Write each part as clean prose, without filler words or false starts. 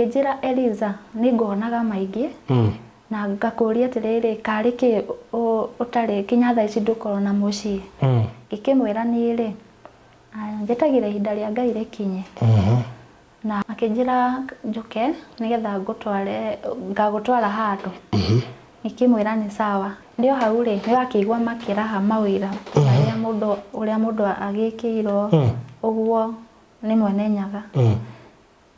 Akĩnjĩra Eliza, nĩ nguonaga maingĩ na ngakũria atĩrĩrĩ, karĩ kĩ ũtarĩ kinya thaa ici ndũkorwo na mũciĩ. Ngĩkĩmwĩra niĩ rĩ, njetagĩrĩra ihinda rĩa Ngai rĩkinye. Na akĩnjĩra njũke nĩgetha ngũtware, ngagũtwara handũ. Ngĩkĩmwĩra nĩ sawa. Ndĩ o hau rĩ, nĩ ũrakĩigua makĩraha mawĩra marĩa mũndũ, ũrĩa mũndũ agĩkĩirwo ũguo nĩ Mwene Nyaga.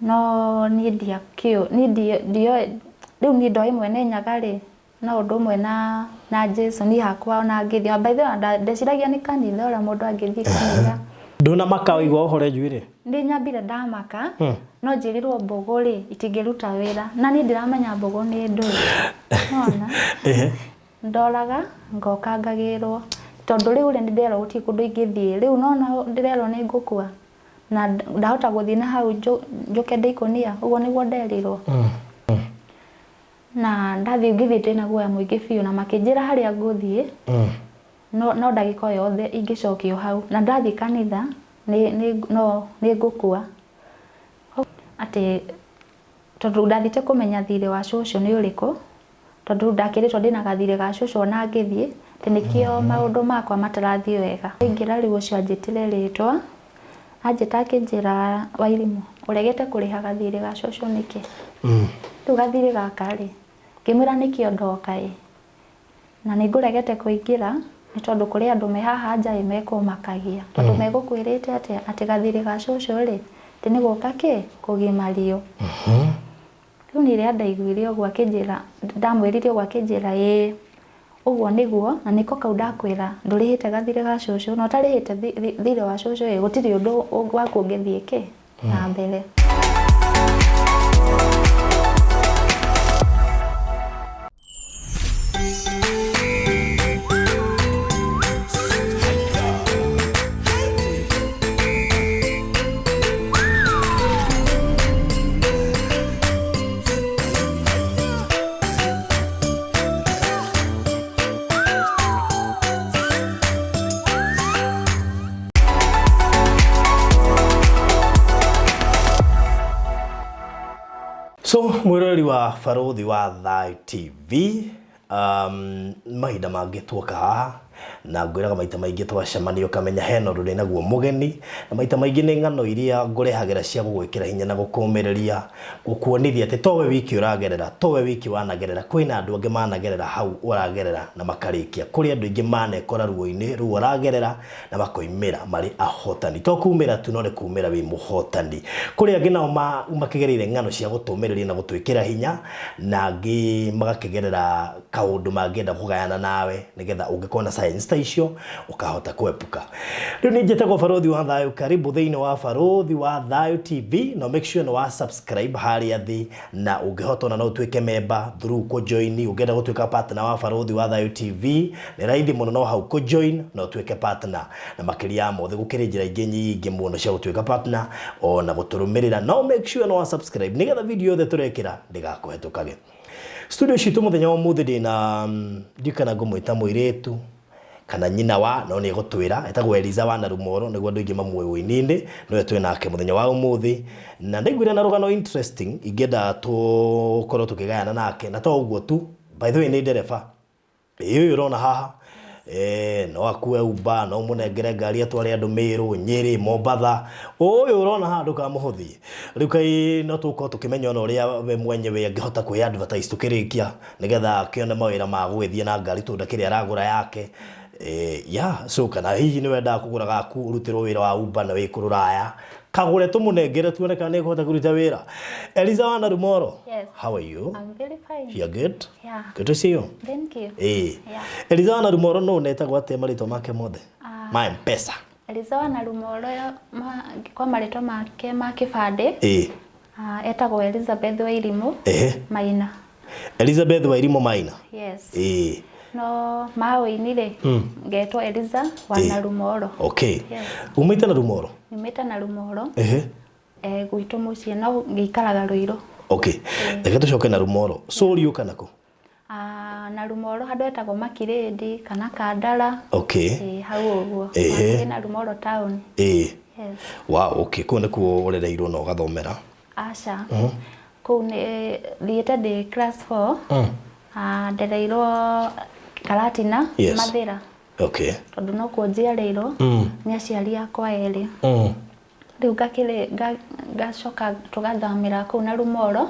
No niĩ ndiakĩũĩ, niĩ ndioĩ, rĩu niĩ ndoĩ Mwene Nyaga rĩ, no ũndũ ũmwe na na Jesu, niĩ hakwa ona ngĩthiĩ, by the way ona ndeciragia nĩ kanitha ũrĩa mũndũ angĩthiĩ kanitha. Ndũnamaka waigua ũhoro njuĩrĩ? Nĩ nyambire ndamaka, no njĩrirwo mbũgũ rĩ, itingĩruta wĩra. Na niĩ ndiramenya mbũgũ nĩ ndũĩ. Nĩwona? Ndoraga, ngoka ngagĩrwo. Tondũ rĩu rĩ, nĩ nderwo gũtirĩ kũndũ ingĩthiĩ. Rĩu nĩwona ndĩrerwo nĩ ngũkua. Na ndahota gũthiĩ na hau njũke ndĩ ikũnia, ũguo nĩguo nderirwo. Na ndathiĩ ngĩthiĩ ndĩna guoya mũingĩ biũ na makĩnjĩra harĩa ngũthiĩ, no no ndagĩka o yothe ingĩcokio hau. Na ndathiĩ kanitha nĩ nĩ no nĩ ngũkua. Atĩ tondũ ndathiĩte kũmenya thirĩ wa cũcũ nĩ ũrĩkũ, tondũ ndakĩrĩtwo ndĩna gathirĩ ga cũcũ ona ngĩthiĩ, atĩ nĩkĩo maũndũ makwa matarathiĩ wega. Ndaingĩra rĩu ũcio anjĩtire rĩtwa, anjĩta akĩnjĩra Wairimũ, ũregete kũrĩha gathirĩ ga cũcũ nĩkĩ? Rĩu gathirĩ gaka rĩ, ngĩmwĩra nĩkĩo ndoka ĩ, na nĩ ngũregete kũingĩra nĩ tondũ kũrĩ andũ me haha nja ĩ mekũmakagia, tondũ megũkwĩrĩte atĩa, atĩ gathirĩ ga cũcũ rĩ, atĩ nĩ gũka kĩ, kũgimario. Rĩu niĩ rĩrĩa ndaiguire ũguo akĩnjĩra, ndamwĩrire ũguo akĩnjĩra ĩĩ ũguo nĩguo na nĩko kau ndakwĩra ndũrĩhĩte gathirĩ ga cũcũ na ũtarĩhĩte thirĩ wa cũcũ ĩ gũtirĩ ũndũ waku ũngĩthiĩ kĩ na mbere. So mwĩroreri wa Barũthi wa Thayũ TV, mahinda mangĩ tuoka haha na ngwĩraga maita maingĩ twacemania ũkamenya hena ũndũ ndĩnaguo mũgeni, na maita maingĩ nĩ ng'ano iria ngũrehagĩra cia gũgwĩkĩra hinya na gũkũmĩrĩria, gũkuonithia atĩ towe wiki ũragerera, towe wiki wanagerera, kwĩna andũ angĩ managerera hau ũragerera na makarĩkia. Kũrĩ andũ aingĩ manekora ruo-inĩ rũu ũragerera na makoimĩra marĩ ahotani. To kumĩra tu no nĩ kumĩra wĩ mũhotani. Kũrĩ angĩ nao makĩgereire ng'ano cia gũtũmĩrĩria na gũtwĩkĩra hinya, na angĩ magakĩgerera kaũndũ mangĩenda kũgayana nawe nĩgetha ũngĩkorwo na signs ta icio ũkahota kũepuka. Rĩu niĩ njĩtagwo Barũthi wa Thayũ, karibu thĩinĩ wa Barũthi wa Thayũ TV, na make sure nĩ wa subscribe harĩa thĩ, na ũngĩhota ona no ũtuĩke member through kũ join, ũngĩenda gũtuĩka partner wa Barũthi wa Thayũ TV, nĩ raithi mũno no hau kũ join na ũtuĩke partner. Na makĩria ya mothe gũkĩrĩ njĩra ingĩ nyingĩ mũno cia gũtuĩka partner ona gũtũrũmĩrĩra, no make sure nĩ wa subscribe nĩgetha video yothe tũrekĩra ndĩgakũhetũkage. Studio citũ mũthenya wa ũmũthĩ ndĩna ndiũĩ kana ngũmwĩta mũirĩtu kana nyina wa, no nĩ egũtwĩra, etagwo Eliza wa Narumoro, nĩguo andũ aingĩ mamũĩ ũini-inĩ, nĩwe twĩ nake mũthenya wa ũmũthĩ, na ndaiguire na rũgano interesting ingĩenda tũkorwo tũkĩgayana nake, na to ũguo tu, by the way nĩ ndereba. Ĩĩ ũyũ ũrona haha eh, no akue Uber, no ũmũnengere ngari atware andũ Meru, Nyĩrĩ, Mombatha. Ũyũ ũrona haha ndũkamũhũthie. Rĩu kaĩ no tũgũkorwo tũkĩmenya ona ũrĩa we mwenyewe angĩhota kwĩ advertise tũkĩrĩkia nĩgetha akĩone mawĩra ma gũgĩthiĩ na ngari tondũ ndakĩrĩ aragũra yake. Eh, yeah, so kana hihi nĩ wendaga kũgũra gaku ũrutĩrwo wĩra wa Uber na wĩ kũrũraya, kagũre tũmũnengere tuone kana nĩ ekũhota kũruta wĩra. Eliza wa Narumoro, Yes. how are you? I'm very fine. You are good? Yeah. Good to see you. Thank you. Ĩĩ. Yeah. Eliza wa Narumoro nũ netagwo atĩa marĩtwa make mothe? Ah. Ma M-Pesa. Eliza wa Narumoro kwa marĩtwa make ma kĩbandĩ Ĩĩ. Etagwo Elizabeth Wairimũ Ehe. Maina. Elizabeth Wairimũ Maina. Yes. Ĩĩ. No ma ũini rĩ, ngetwo Eliza wa Ĩĩ. Narumoro. Okay. Yes. Umĩte Narumoro? Nyumĩte Narumoro. Ehe. Eh, gwitũ mũciĩ no ngĩikaraga Rũirũ. Okay. Reke tũcoke Narumoro. Sũri ũka nakũ? Ah, Narumoro handũ hetagwo Makirĩndi kana Kandara. Okay. Ĩĩ, hau ũguo. Ehe. Hakuhĩ Narumoro town. Ĩĩ. Yes. Wow, okay. Kũu nĩkuo ũrereirwo na ũgathomera. Aca. Kũu nĩ thiĩte ndĩ class 4. Ah, ndereirwo Karatina. Yes. Mathĩra. Okay. Tondũ nokuo njiarĩirwo nĩ aciari akwa erĩ. Rĩu ngakĩrĩ ngacoka tũgathamĩra kũu na Rumoro.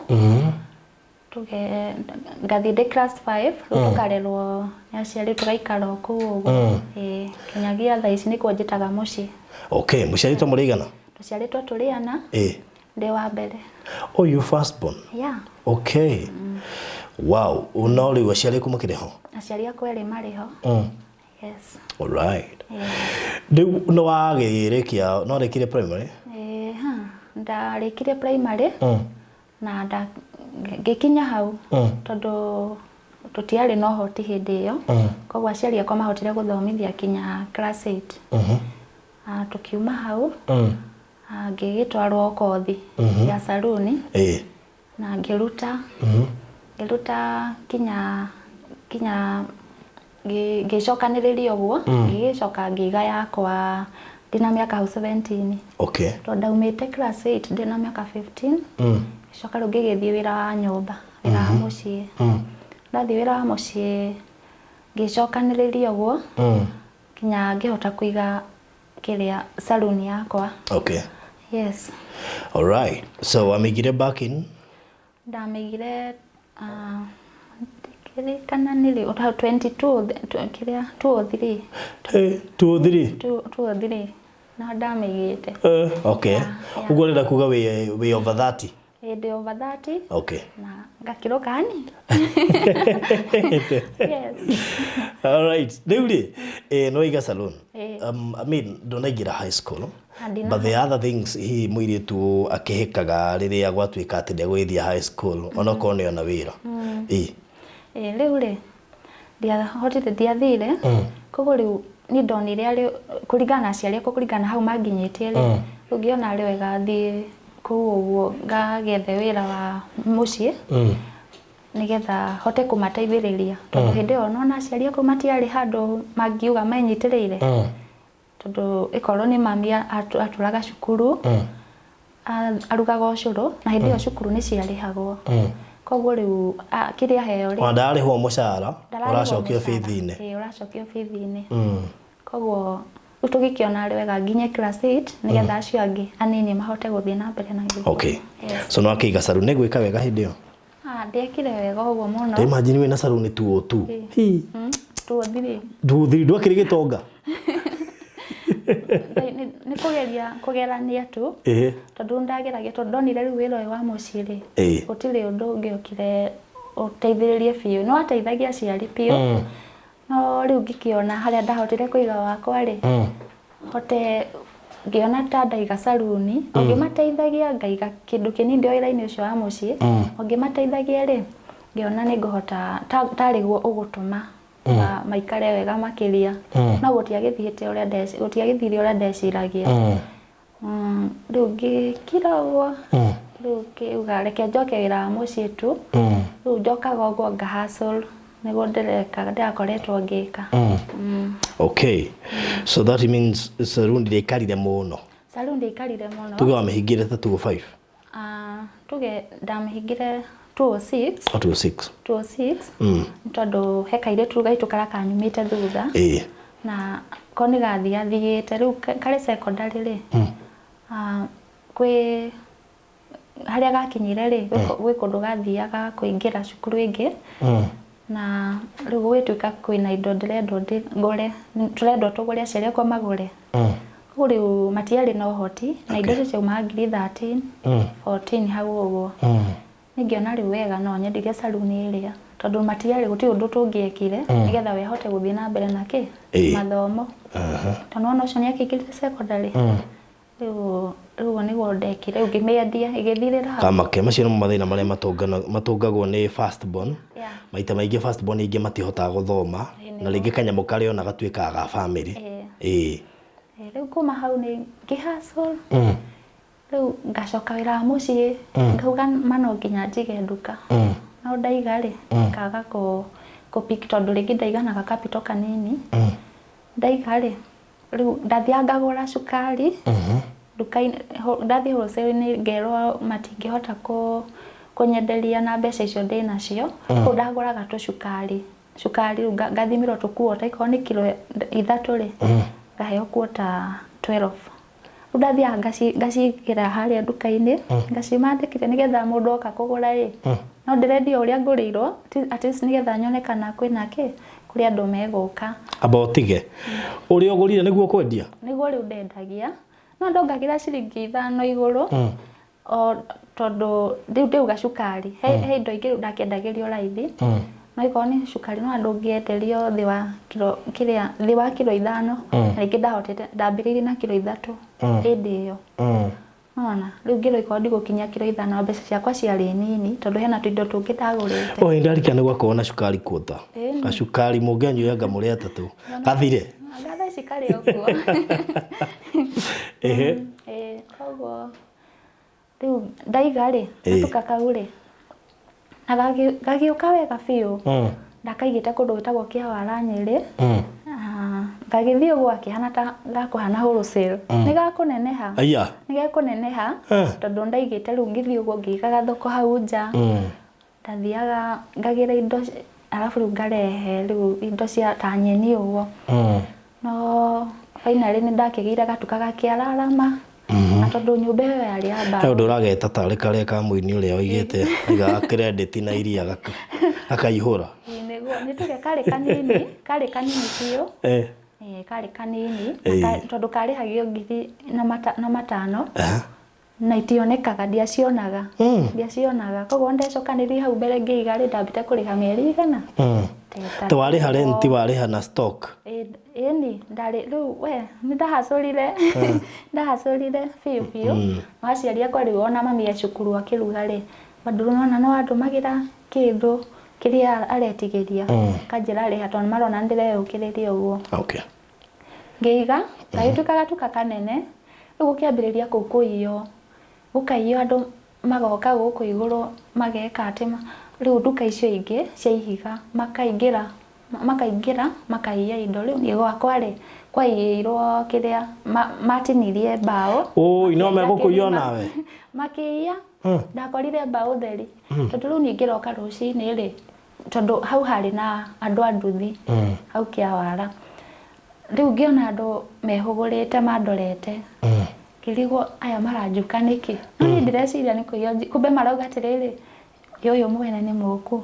Tuge ngathiĩ ndĩ class 5, rĩu tũkarerwo nĩ aciari, tũgaikara o kũu ũguo. Ĩĩ, nginyagia thaa ici nĩkuo njĩtaga mũciĩ. Okay, mũciarĩtwo mũrĩ igana? Tũciarĩtwo tũrĩ ana. Ndĩ wa mbere. Oh, you first born? Yeah. Okay. Wow, no rĩu aciari aku makĩrĩ ho? Aciari akwa erĩ marĩ ho. Yes. All right. Yeah. Rĩu nĩ wagĩrĩkia, no warĩkirie primary? Ĩĩ, ha, ndarĩkirie primary na ngĩkinya hau tondũ tũtiarĩ na ũhoti hĩndĩ ĩyo. Koguo aciari akwa mahotire gũthomithia kinya class 8. Ah, tũkiuma hau, ah, ngĩgĩtwarwo kothi ya saruni na ngĩruta kinya ngĩcokanĩrĩria ũguo, ngĩgĩcoka ngĩiga yakwa ndĩna mĩaka hau 17. Tondũ ndaumĩte class 8 ndĩna mĩaka 15. Ngĩcoka rĩu ngĩgĩthiĩ wĩra wa nyũmba, wĩra wa mũciĩ. Ndathiĩ wĩra wa mũciĩ ngĩcokanĩrĩria ũguo kinya ngĩhota kũiga kĩrĩa saluni yakwa. Yes. All right. So wamĩigire back in? Ndamĩigire, ndikĩririkana nĩ rĩ, hau 22, kĩrĩa 203. Hey, 203? 203 na ndamĩigĩte. Okay. Yeah. Ũguo ũrenda kuga wĩ over 30? Ĩĩ, ndĩ over 30. Na ngakĩrwo kani. Yes. All right. Rĩu rĩ, nĩ waiga salon. Ĩĩ. I mean, ndũnaingĩra high school. Ah, ndina. But the other things hihi mũirĩtu akĩhĩkaga rĩrĩa gwatuĩka atĩ ndegũgĩthiĩ high school, onokorwo nĩ ona wĩra. Ĩĩ. Ĩĩ, rĩu rĩ, ndiahotire, ndiathire. Koguo rĩu niĩ ndonire arĩ kũringana na aciari akwa, kũringana na hau manginyĩtie rĩ, rĩu ngĩona arĩ wega thiĩ kũu ũguo ngagethe wĩra wa mũciĩ nĩgetha hote kũmateithĩrĩria, tondũ hĩndĩ ĩyo nona aciari akwa matiarĩ handũ mangiuga menyitĩrĩire, tondũ ĩkorwo nĩ mami atũraga cukuru, arugaga ũcũrũ, na hĩndĩ ĩyo cukuru nĩ ciarĩhagwo. Koguo rĩu kĩrĩa aheo rĩ, Ona ndararĩhwo mũcara, ndararĩhwo ũracokio mũcara. bithi-inĩ. Ĩĩ, ũracokio bithi-inĩ. Koguo rĩu tũgĩkĩona arĩ wega nginye class 8 nĩgetha acio angĩ anini mahote gũthiĩ na mbere na gĩthomo. Okay. Yes. So no akĩiga saluni nĩ gwĩka wega hĩndĩ ĩyo? Ah, ndiekire wega ũguo mũno. Ta imagine wĩna saluni 202. Hi. 203. 203 ndwakĩrĩ gĩtonga. Nĩ kũgeria kũgerania tu. Tondũ ndageragia, tondũ ndonire rĩu wĩra ũyũ wa mũciĩ rĩ, gũtirĩ ũndũ ũngĩokire ũteithĩrĩrie biũ. Nĩ wateithagia aciari biũ. No rĩu ngĩkĩona harĩa ndahotire kũiga wakwa rĩ, hote ngĩona ta ndaiga saluni, o ngĩmateithagia ngaiga kĩndũ kĩnini ndĩ o wĩra-inĩ ũcio wa mũciĩ, o ngĩmateithagia rĩ, ngĩona nĩ ngũhota tarĩ guo ũgũtũma maikare wega makĩria. No gũtiagĩthiĩte ũrĩa gũtiagĩthire ũrĩa ndeciragia. Rĩu ngĩkira ũguo, rĩu ngĩuga reke njoke wĩra wa mũciĩ tu. Rĩu njokaga ũguo nga hustle nĩguo ndĩreka, ndĩrakoretwo ngĩka. Okay. So that means salon ndĩaikarire mũno. Salon ndĩaikarire mũno. Tuge wamĩhingire ta 205? Ah, tuge ndamĩhingire 206. Oh, 206. 206. Tondũ he kairĩtu gaitũ karĩa kanyumĩte thutha. Na ko nĩ gathiathiĩte rĩu karĩ secondary rĩ. Ah, kwĩ harĩa gakinyire rĩ, gwĩ kũndũ gathiaga kũingĩra cukuru ĩngĩ. Na rĩu gũgĩtuĩka kwĩna indo ndĩrendwo ngũre, tũrendwo tũgũre, aciari akwa magũre. Koguo rĩu matiarĩ na ũhoti, na indo icio ciaumaga ngiri 13, 14 hau ũguo. Ningĩona rĩu wega no nyendirie saluni ĩrĩa, tondũ matiarĩ, gũtirĩ ũndũ tũngĩekire nĩgetha we ahote gũthiĩ na mbere na kĩ? Mathomo. Tondũ nĩwona ũcio nĩakĩingĩrire secondary. Rĩu ũguo nĩguo ndekire, rĩu ngĩmĩendia ĩgĩthirĩra hau. Kamake, macio nĩmo mathĩna marĩa matũngagwo nĩ first born. Maita maingĩ first born aingĩ matihotaga gũthoma, na rĩngĩ kanyamũ karĩa ona gatuĩkaga ga family. Rĩu kuma hau nĩ ngĩ hustle. Rĩu ngacoka wĩra wa mũciĩ, ngauga ma no nginya njige nduka. No ndaiga rĩ, ngaga kũ pick tondũ rĩngĩ ndaiganaga capital kanini. Ndaiga rĩ, rĩu ndathiaga ngagũra cukari nduka-inĩ, ndathiĩ wholesale-inĩ ngerwo matingĩhota kũnyenderia na mbeca icio ndĩ nacio. Kũu ndagũraga tũcukari, cukari rĩu ngathimĩrwo tũkuota, ikorwo nĩ kiro 3 rĩ, ngaheo kuota 12. Rĩu ndathiaga ngacigĩra harĩa nduka-inĩ, ngacimandĩkithia nĩgetha mũndũ oka kũgũra ĩ, no ndĩrendia ũrĩa ngũrĩirwo, at least nĩgetha nyone kana kwĩna kĩ, kũrĩ andũ megũka. Amba ũtige. Ũrĩa ũgũrire nĩguo ũkwendia? Nĩguo rĩu ndendagia. No ndongagĩra ciringi 5 igũrũ, o tondũ rĩu ndĩuga cukari, he indo ingĩ rĩu ndakĩendagĩrio raithi, no ikorwo nĩ cukari no ndũngĩenderio thĩ wa kiro kĩrĩa, thĩ wa kiro 5, na rĩngĩ ndahotete, ndambĩrĩirie na kiro 3 hĩndĩ ĩyo. Nĩwona, rĩu ngĩrwo ikorwo ndigũkinyia kiro 5 na mbeca ciakwa ciarĩ nini, tondũ hena tũindo tũngĩ ndagũrĩte. O ndarikana nĩ gwakorwo na cukari kuota. Gacukari mũngĩanyuanga mũrĩ atatũ. Gathire. Anga thaa ici karĩ o kuo. Ehe. Ĩĩ, koguo rĩu ndaiga rĩ, gatuka kau rĩ, na gagĩũka wega biũ. Ndakaigĩte kũndũ gwĩtagwo Kĩawara Nyĩrĩ. Gagĩthiĩ ũguo gakĩhana ta gakũhana wholesale. Nĩ gakũneneha. Aya. Nĩ gekũneneha, tondũ ndaigĩte rĩu ngĩthiĩ ũguo ngĩigaga thoko hau nja. Ndathiaga ngagĩra indo, arabu rĩu ngarehe rĩu indo cia ta nyeni ũguo. No finally nĩ ndakĩgĩire gatuka gakĩararama. Na tondũ nyũmba ĩyo yarĩ ya mbaũ. He ũndũ ũrageta tarĩ karĩa ka mũini ũrĩa oigĩte aigaga credit na iria gakaihũra. Nĩguo, nĩ tuge karĩ kanini, karĩ kanini biũ. Karĩ kanini, tondũ karĩhagio ngiri na 500. Na itionekaga, ndiacionaga. Ndiacionaga. Koguo ndecokanĩria hau mbere ngĩiga rĩ, ndambĩte kũrĩha mĩeri igana. Ta warĩha rent, warĩha na stock. Ĩni, ndarĩ rĩu we nĩ ndahacũrire. Ndahacũrire biũ biũ. No aciari akwa rĩu ona mami e cukuru akĩruga rĩ, bado nĩwona no andũmagĩra kĩndũ kĩrĩa aretigĩria. Akanjĩra rĩha tondũ marona nĩndĩreyũkĩrĩria ũguo. Ngĩiga, gagĩtuĩka gatuka kanene, rĩu gũkĩambĩrĩria kũu kũiywo. Gũkaiywo andũ magoka gũkũ igũrũ mageka atĩ rĩu nduka icio ingĩ cia ihiga makaingĩra, makaingĩra makaiya indo. Rĩu niĩ gwakwa rĩ, kwaiyĩirwo kĩrĩa matinirie mbaũ. Ũi, no megũkũiya onawe? Makĩiya, ndakorire mbaũ theri. Tondũ rĩu niĩ ngĩroka rũcinĩ rĩ, tondũ hau harĩ na andũ a nduthi, hau Kĩawara. Rĩu ngĩona andũ mehũgũrĩte mandorete, ngĩrigwo aya maranjuka nĩkĩ? No niĩ ndĩreciria nĩ kũiywo, kumbe marauga atĩrĩrĩ, ũyũ mwene nĩ mũku.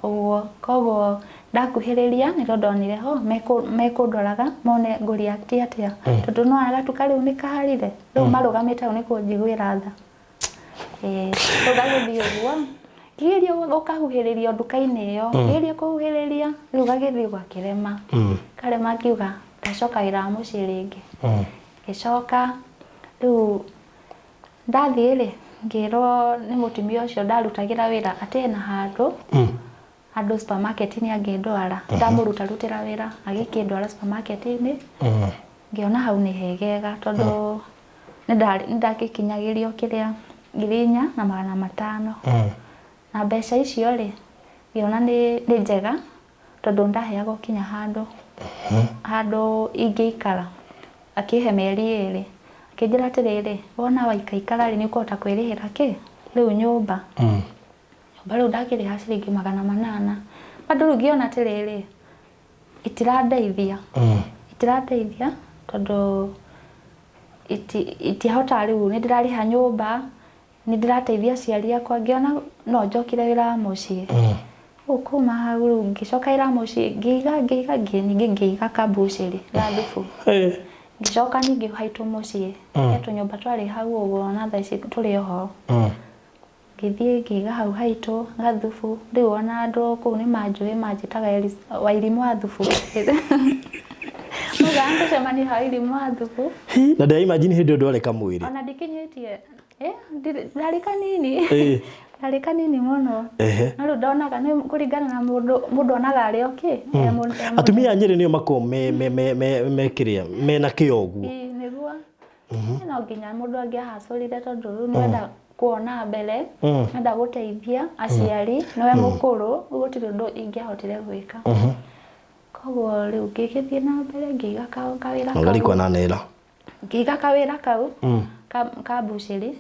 Ũguo, koguo ndakuhĩrĩria nĩrĩo ndonire ho mekũndoraga mone ngũ react atĩa. Tondũ nĩwona gatuka rĩu nĩ kaharire, rĩu marũgamĩte hau nĩ kũnjiguĩra tha. Rĩu gagĩthiĩ ũguo, ngĩgeria gũkahuhĩrĩria nduka-inĩ ĩyo, ngĩgeria kũhuhĩrĩria, rĩu gagĩthiĩ gakĩrema. Karema ngiuga ndacoka wĩra wa mũciĩ rĩngĩ. Ngĩcoka rĩu ndathiĩ rĩ, ngĩrwo nĩ mũtumia ũcio ndarutagĩra wĩra atĩ ena handũ, handũ supermarket-inĩ angĩndwara. Ndamũrutarutĩra wĩra agĩkĩndwara supermarket-inĩ, ngĩona hau nĩ hegega tondũ nĩndagĩkinyagĩrio kĩrĩa 4,500. Na mbeca icio rĩ, ngĩona nĩ njega tondũ ndaheagwo kinya handũ, handũ ingĩikara. Akĩhe mĩeri 2, akĩnjĩra atĩrĩrĩ, wona waikaikara rĩ, nĩ ũkũhota kwĩrĩhĩra kĩ rĩu nyũmba. Nyũmba rĩu ndakĩrĩha ciringi 800. Bado rĩu ngĩona atĩrĩrĩ, itirandeithia. Itirandeithia tondũ itiahotaga rĩu nĩ ndĩrarĩha nyũmba, nĩ ndĩrateithia aciari akwa, ngĩona no njokire wĩra wa mũciĩ. Rĩu kuma hau rĩu ngĩcoka wĩra wa mũciĩ, ngĩiga ngĩiga ningĩ ngĩiga kambucĩrĩ ga thubu. Ngĩcoka ningĩ haitũ mũciĩ, he tũnyũmba twarĩ hau ũguo na thaa ici tũrĩ oho. Ngĩthiĩ ngĩiga hau haitũ gathubu, rĩu ona andũ kũu nĩ manjũĩ manjĩtaga Wairimũ wa thubu. Maugaga nĩtũcemanie ha Wairimũ wa thubu. Na ndĩra imagine hĩndĩ ĩyo ndwarĩ kamwĩrĩ. Ona ndikinyĩtie, ndarĩ kanini. Ndarĩ kanini mũno. No rĩu ndonaga nĩ kũringana na mũndũ, mũndũ onaga arĩ o kĩ? Atumia a Nyĩrĩ nĩo makoragwo me kĩrĩa, mena kĩo ũguo. Ĩĩ nĩguo. No nginya mũndũ angĩahacũrire tondũ rĩu nĩwenda kuona mbere, nĩwenda gũteithia aciari, nĩwe mũkũrũ, rĩu gũtirĩ ũndũ ingĩahotire gwĩka. Koguo rĩu ngĩgĩthiĩ na mbere ngĩiga kawĩra kau. Ũgarikwa na nera. Ngĩiga kawĩra kau ka mbucĩrĩ.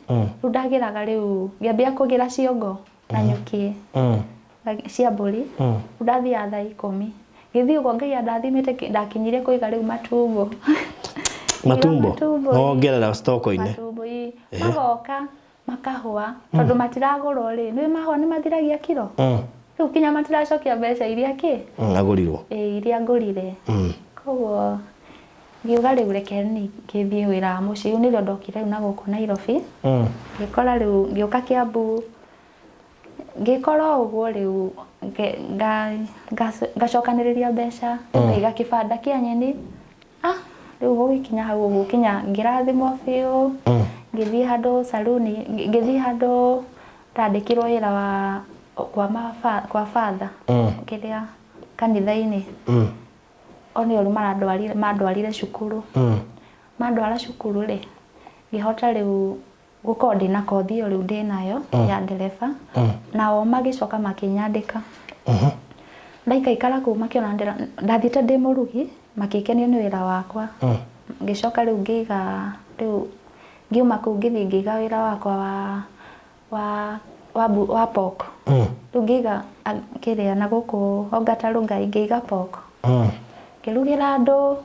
Rĩu ndagĩraga rĩu, ngĩambia kũgĩra ciongo. Na nyuki cia mbũri. Rĩu ndathiaga thaa 10 ngĩthiĩ ũguo Ngai andathimĩte ndakinyire kũiga rĩu matumbo. Matumbo. Matumbo. Wongerera stoko-inĩ. Matumbo ii magoka makahũa tondũ matiragũrwo rĩ, nĩ mahũa nĩ mathiragia kiro. Rĩu kinya matiracokia mbeca iria kĩ Agũrirwo. Ĩ, iria ngũrire. Koguo ngiuga rĩu reke ni ngĩthiĩ wĩra wa mũciĩ. Rĩu nĩrĩo ndokire rĩu na gũkũ Nairobi. Ngĩkora rĩu ngĩũka Kiambu, ngĩkora o ũguo rĩu ngacokanĩrĩria mbeca, ngaiga kĩbanda kĩa nyeni. Ah, rĩu gũgĩkinya hau ũguo kinya ngĩrathimwo biũ. Ngĩthiĩ handũ saluni, ngĩthiĩ handũ ndandĩkirwo wĩra wa kwa father kĩrĩa kanitha-inĩ. O nĩo rĩu marandwarire, mandwarire cukuru. Mandwara cukuru rĩ, ngĩhota rĩu gũkorwo ndĩna kothi ĩyo rĩu ndĩnayo ya ndereba. Nao magĩcoka makĩnyandĩka. Ndaikaikara kũu makĩona ndathiĩte ndĩ mũrugi, makĩkenio nĩ wĩra wakwa. Ngĩcoka rĩu ngĩiga, rĩu ngiuma kũu ngĩthiĩ ngĩiga wĩra wakwa wa pork. Rĩu ngĩiga kĩrĩa na gũkũ Ongata Rongai ngĩiga pork. Ngĩrugĩra andũ,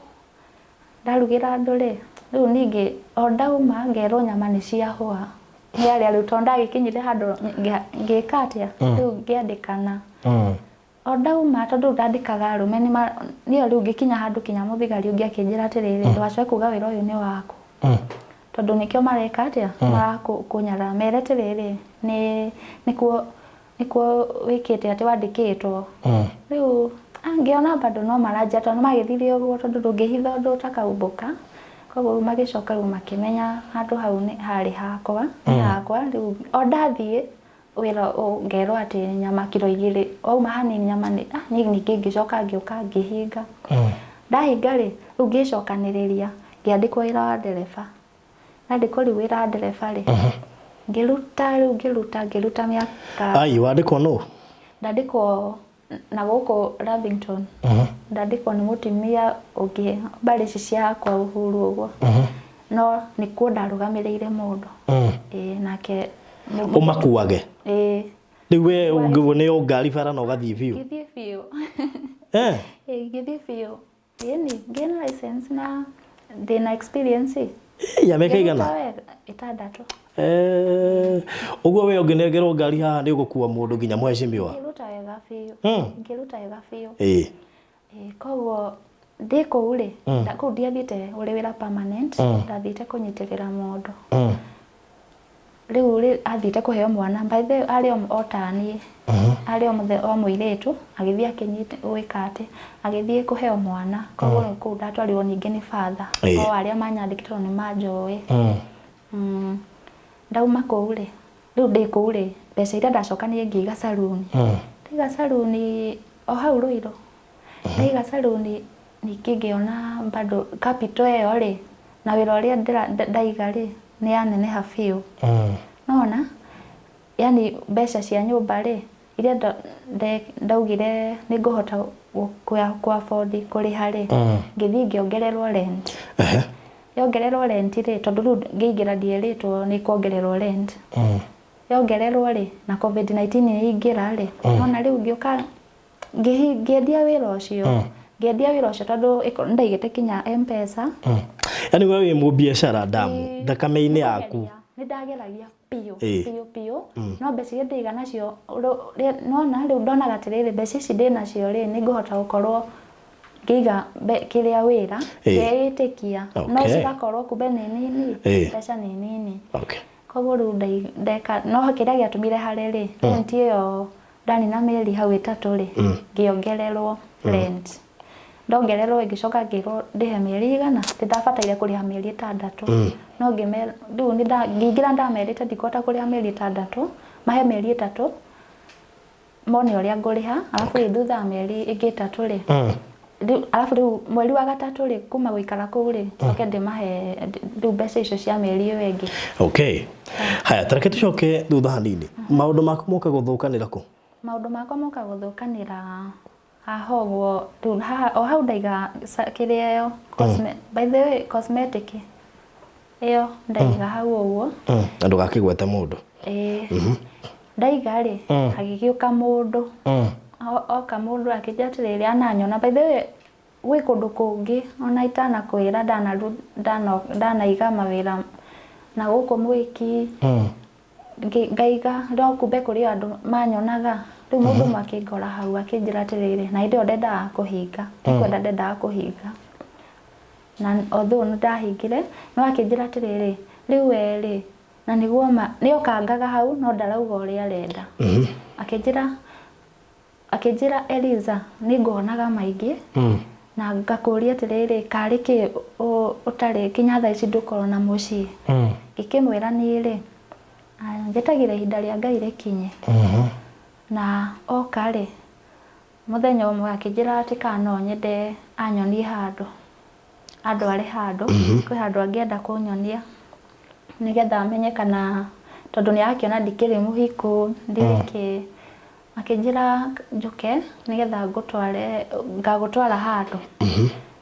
ndarugĩra andũ rĩ, rĩu ningĩ o ndauma ngerwo nyama nĩ ciahũa. Nĩ arĩa rĩu tondũ ndagĩkinyire handũ ngĩka atĩa, rĩu ngĩandĩkana. O ndauma tondũ rĩu ndandĩkaga arũme nĩyo rĩu ngĩkinya handũ kinya mũthigari ũngĩ akĩnjĩra atĩrĩrĩ, ndũgacoke kuga wĩra ũyũ nĩ waku. Tondũ nĩkĩo mareka atĩa, marakũnyarara mere atĩrĩrĩ, nĩ nĩkuo wĩkĩte atĩ wandĩkĩtwo. Rĩu ngĩona bado no maranjia tondũ magĩthire ũguo tondũ ndũngĩhitha ũndũ ũtakaumbũka. Koguo rĩu magĩcoka rĩu makĩmenya handũ hau nĩ harĩ hakwa, nĩ hakwa. Rĩu o ndathiĩ wĩra ngerwo atĩ nyama kiro 2 wauma hanini nyama nĩ niĩ ningĩ ngĩcoka ngĩũka ngĩhinga. Ndahinga rĩ, rĩu ngĩcokanĩrĩria ngĩandĩkwo wĩra wa ndereba. Ndandĩkwo rĩu wĩra wa ndereba rĩ, ngĩruta rĩu ngĩruta mĩaka. Ai, wandĩkwo nũ? Ndandĩkwo na gũkũ Lavington. Ndandĩkwo nĩ mũtumia ũngĩ mbarĩ ici cia kwa Uhuru ũguo. No nĩkuo ndarũgamĩrĩire mũndũ. Ĩĩ, nake Ũmakuage? Ĩĩ. Rĩu we ũngĩneo ngari bara na ũgathiĩ biũ? Ngĩthiĩ biũ. Eh? Ĩĩ, ngĩthiĩ biũ. Ĩni, ngĩna license na ndĩna experience. Ya mĩaka igana? Ngĩruta wega, 6. Eh, ũguo we ũngĩnengerwo ngari haha nĩ ũgũkua mũndũ nginya mheshimiwa? Ngĩruta wega biũ. Ngĩruta wega biũ. Ĩĩ. Ĩĩ, koguo ndĩ kũu rĩ, kũu ndiathiĩte ũrĩ wĩra permanent, ndathiĩte kũnyitĩrĩra mũndũ. Rĩu rĩ, athiĩte kũheo mwana, by the way arĩ o ta niĩ. Arĩ o mũirĩtu, agĩthiĩ akĩnyita gwĩka atĩ, agĩthiĩ kũheo mwana. Koguo rĩu kũu ndatwarirwo ningĩ nĩ father. O arĩa manyandĩkĩte tondũ nĩ manjũĩ. Ndauma kũu rĩ, rĩu ndĩ kũu rĩ, mbeca iria ndacokanirie ngĩiga saluni. Ndaiga saluni o hau Ruiru. Ndaiga saluni ningĩ ngĩona bado capital ĩyo rĩ, na wĩra ũrĩa ndaiga rĩ, nĩ yaneneha biũ. Nona, yani mbeca cia nyũmba rĩ, iria ndaugire nĩ ngũhota ku afford kũrĩha rĩ, ngĩthiĩ ngĩongererwo rent. Yongererwo rent rĩ, tondũ rĩu ngĩingĩra ndierĩtwo nĩ kuongererwo rent. Yongererwo rĩ, na COVID-19 yaingĩra rĩ, nona rĩu ngĩũka ngĩendia wĩra ũcio. Ngĩendia wĩra ũcio tondũ nĩndaigĩte kinya M-Pesa. Yaani we wĩ mũbiacara ndamu, thakame-inĩ yaku. Nĩ ndageragia biũ, biũ biũ. No mbeca iria ndĩiga nacio, nona rĩu ndonaga atĩrĩrĩ, mbeca ici ndĩnacio rĩ, nĩ ngũhota gũkorwo ngĩiga kĩrĩa wĩra, ngeĩtĩkia. No cigakorwo kumbe nĩ nini, mbeca nĩ nini. Koguo rĩu ndeka, no kĩrĩa gĩatũmire hare rĩ, rent ĩyo ndanina mĩeri hau 3 rĩ, ngĩongererwo rent. Ndongererwo ngĩcoka ngĩrwo ndĩhe mĩeri igana, ndabataire kũrĩha mĩeri 6. No ngĩmera, rĩu ngĩingĩra ndamerĩte ndikũhota kũrĩha mĩeri 6, mahe mĩeri 3, mone ũrĩa ngũrĩha, arabu rĩu thutha wa mĩeri ĩngĩ 3 rĩ, rĩu arabu rĩu mweri wa 3 rĩ, kuma gũikara kũu rĩ, njoke ndĩmahe rĩu mbeca icio cia mĩeri ĩyo ĩngĩ. Okay. Haya, tareke tũcoke thutha hanini. Maũndũ maku moka gũthũkanĩra kũ? Maũndũ makwa moka gũthũkanĩra haha ũguo, rĩu haha o hau ndaiga kĩrĩa ĩyo, by the way, cosmetic ĩyo ndaiga hau ũguo. Na ndũgakĩgwete mũndũ. Ĩĩ. Ndaiga rĩ, hagĩgĩũka mũndũ. Oka mũndũ akĩnjĩra atĩrĩrĩ, ananyona. By the way, gwĩ kũndũ kũngĩ ona itanakwĩra ndanaiga mawĩra na gũkũ Mwĩki. Ngaiga no kumbe kũrĩ o andũ manyonaga. Rĩu mũndũ ũmwe akĩngora hau akĩnjĩra atĩrĩrĩ, na hĩndĩ ĩyo ndendaga kũhinga, nĩ kwenda ndendaga kũhinga. Na although nĩ ndahingire, no akĩnjĩra atĩrĩrĩ, rĩu we rĩ, na nĩguo ma nĩ okangaga hau no ndarauga ũrĩa arenda. Akĩnjĩra Eliza, nĩ nguonaga maingĩ na ngakũria atĩrĩrĩ, karĩ kĩ ũtarĩ kinya thaa ici ndũkorwo na mũciĩ. Ngĩkĩmwĩra niĩ rĩ, njetagĩrĩra ihinda rĩa Ngai rĩkinye. Na oka rĩ, mũthenya ũmwe akĩnjĩra atĩ kana no nyende anyonie handũ, andware handũ, kwĩ handũ angĩenda kũnyonia nĩgetha amenye kana, tondũ nĩ arakĩona ndikĩrĩ mũhiku, ndirĩ kĩ. Akĩnjĩra njũke nĩgetha ngũtware, ngagũtwara handũ.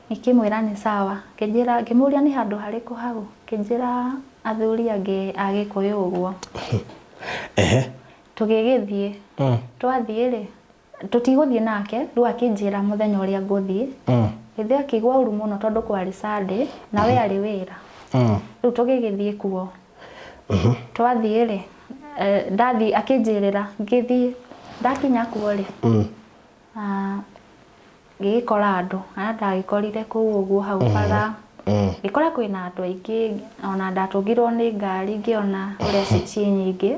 Ngĩkĩmwĩra nĩ sawa. Akĩnjĩra, ngĩmũria nĩ handũ harĩkũ hau. Akĩnjĩra athuri angĩ a Gĩkũyũ ũguo. Tũgĩgĩthiĩ. Twathiĩ rĩ, tũtigũthiĩ nake, rĩu akĩnjĩra mũthenya ũrĩa ngũthiĩ. Githĩ akĩigua ũru mũno tondũ kwarĩ Sunday, na we arĩ wĩra. Rĩu tũgĩgĩthiĩ kuo. Twathiĩ rĩ, ndathiĩ akĩnjĩrĩra, ngĩthiĩ, ndakinya kuo rĩ, ngĩgĩkora andũ, arĩa ndagĩkorire kũu ũguo hau bara. Ngĩkora kwĩna andũ aingĩ, ona ndatũngirwo nĩ ngari ngĩona ũrĩa ciĩ nyingĩ.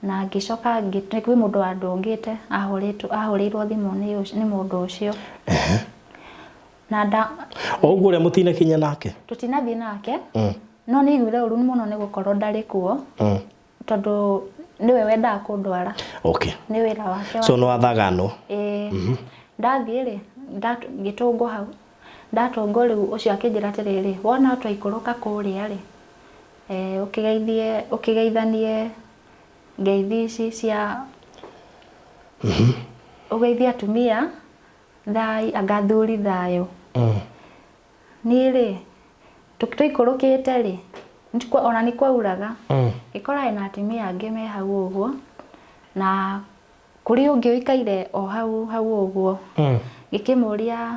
Na ngĩcoka kwĩ mũndũ wandũngĩte, ahũrĩirwo thimũ nĩ mũndũ ũcio. Na nda O ũguo ũrĩa mũtinakinya nake? Tũtinathiĩ nake. No nĩ aiguire ũru mũno nĩ gũkorwo ndarĩ kuo. Tondũ nĩwe wendaga kũndwara. Nĩ wĩra wake. So nĩ wathaganwo? Ĩĩ. Ndathiĩ rĩ, ngĩtũngwo hau. Ndatũngwo rĩu ũcio akĩnjĩra atĩrĩrĩ, wona twaikũrũka kũrĩa rĩ, ũkĩgeithie, ũkĩgeithanie ngeithi ici cia ũgeithie atumia thai, anga athuri thayũ. Niĩ rĩ, tũikũrũkĩte rĩ, ona nĩ kwauraga. Ngĩkora hena atumia angĩ me hau ũguo, na kũrĩ ũngĩ ũikaire o hau hau ũguo. Ngĩkĩmũria,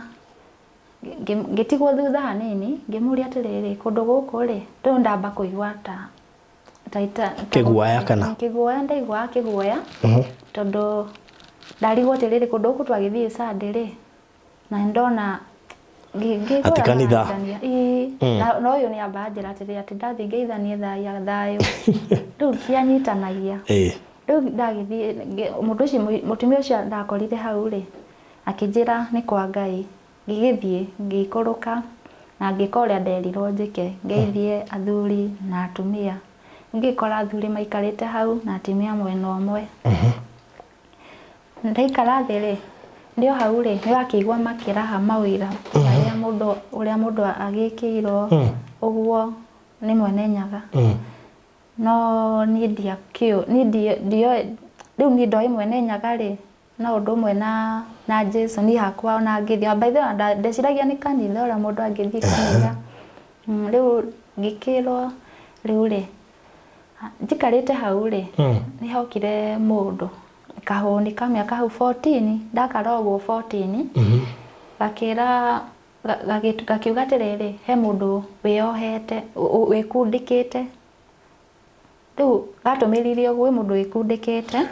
ngĩtigwo thutha hanini, ngĩmũria atĩrĩrĩ, kũndũ gũkũ rĩ, rĩu ndamba kũigua ta Kĩguoya kana? Kĩguoya, ndaiguaga kĩguoya, tondũ ndarigwo atĩrĩrĩ, kũndũ gũkũ twagĩthiĩ Sunday rĩ, na ndona Atĩ kanitha. Na ũyũ nĩ amba anjĩra atĩrĩrĩ, atĩ ndathiĩ ngeithanie thayũ. Rĩu tianyitanagia. Rĩu ndagĩthiĩ, mũndũ ũcio, mũtumia ũcio ndakorire hau rĩ, akĩnjĩra nĩ kwa Ngai. Ngĩgĩthiĩ, ngĩikũrũka na ngĩka ũrĩa nderirwo njĩke, ngeithie athuri na atumia. Ngĩkora athuri maikarĩte hau na atumia mwena ũmwe. Ndaikara thĩ rĩ, ndĩ o hau rĩ, nĩ wakĩigua makĩraha mawĩra marĩa mũndũ, ũrĩa mũndũ agĩkĩirwo ũguo nĩ Mwene Nyaga. No niĩ ndiakĩũĩ, niĩ ndioĩ, rĩu niĩ ndoĩ Mwene Nyaga rĩ, no ũndũ ũmwe na Jesu, niĩ hakwa ona ngĩthiĩ, by the way ndeciragia nĩ kanitha ũrĩa mũndũ angĩthiĩ kanitha. Rĩu ngĩkĩrwo rĩu rĩ, njikarĩte hau rĩ, nĩ hokire mũndũ kahũni ka mĩaka hau 14, ndakara ũguo 14, gakĩra, gakiuga atĩrĩrĩ, he mũndũ wĩyohete, wĩkundĩkĩte. Rĩu gatũmĩrire ũguo, gwĩ mũndũ wĩkundĩkĩte.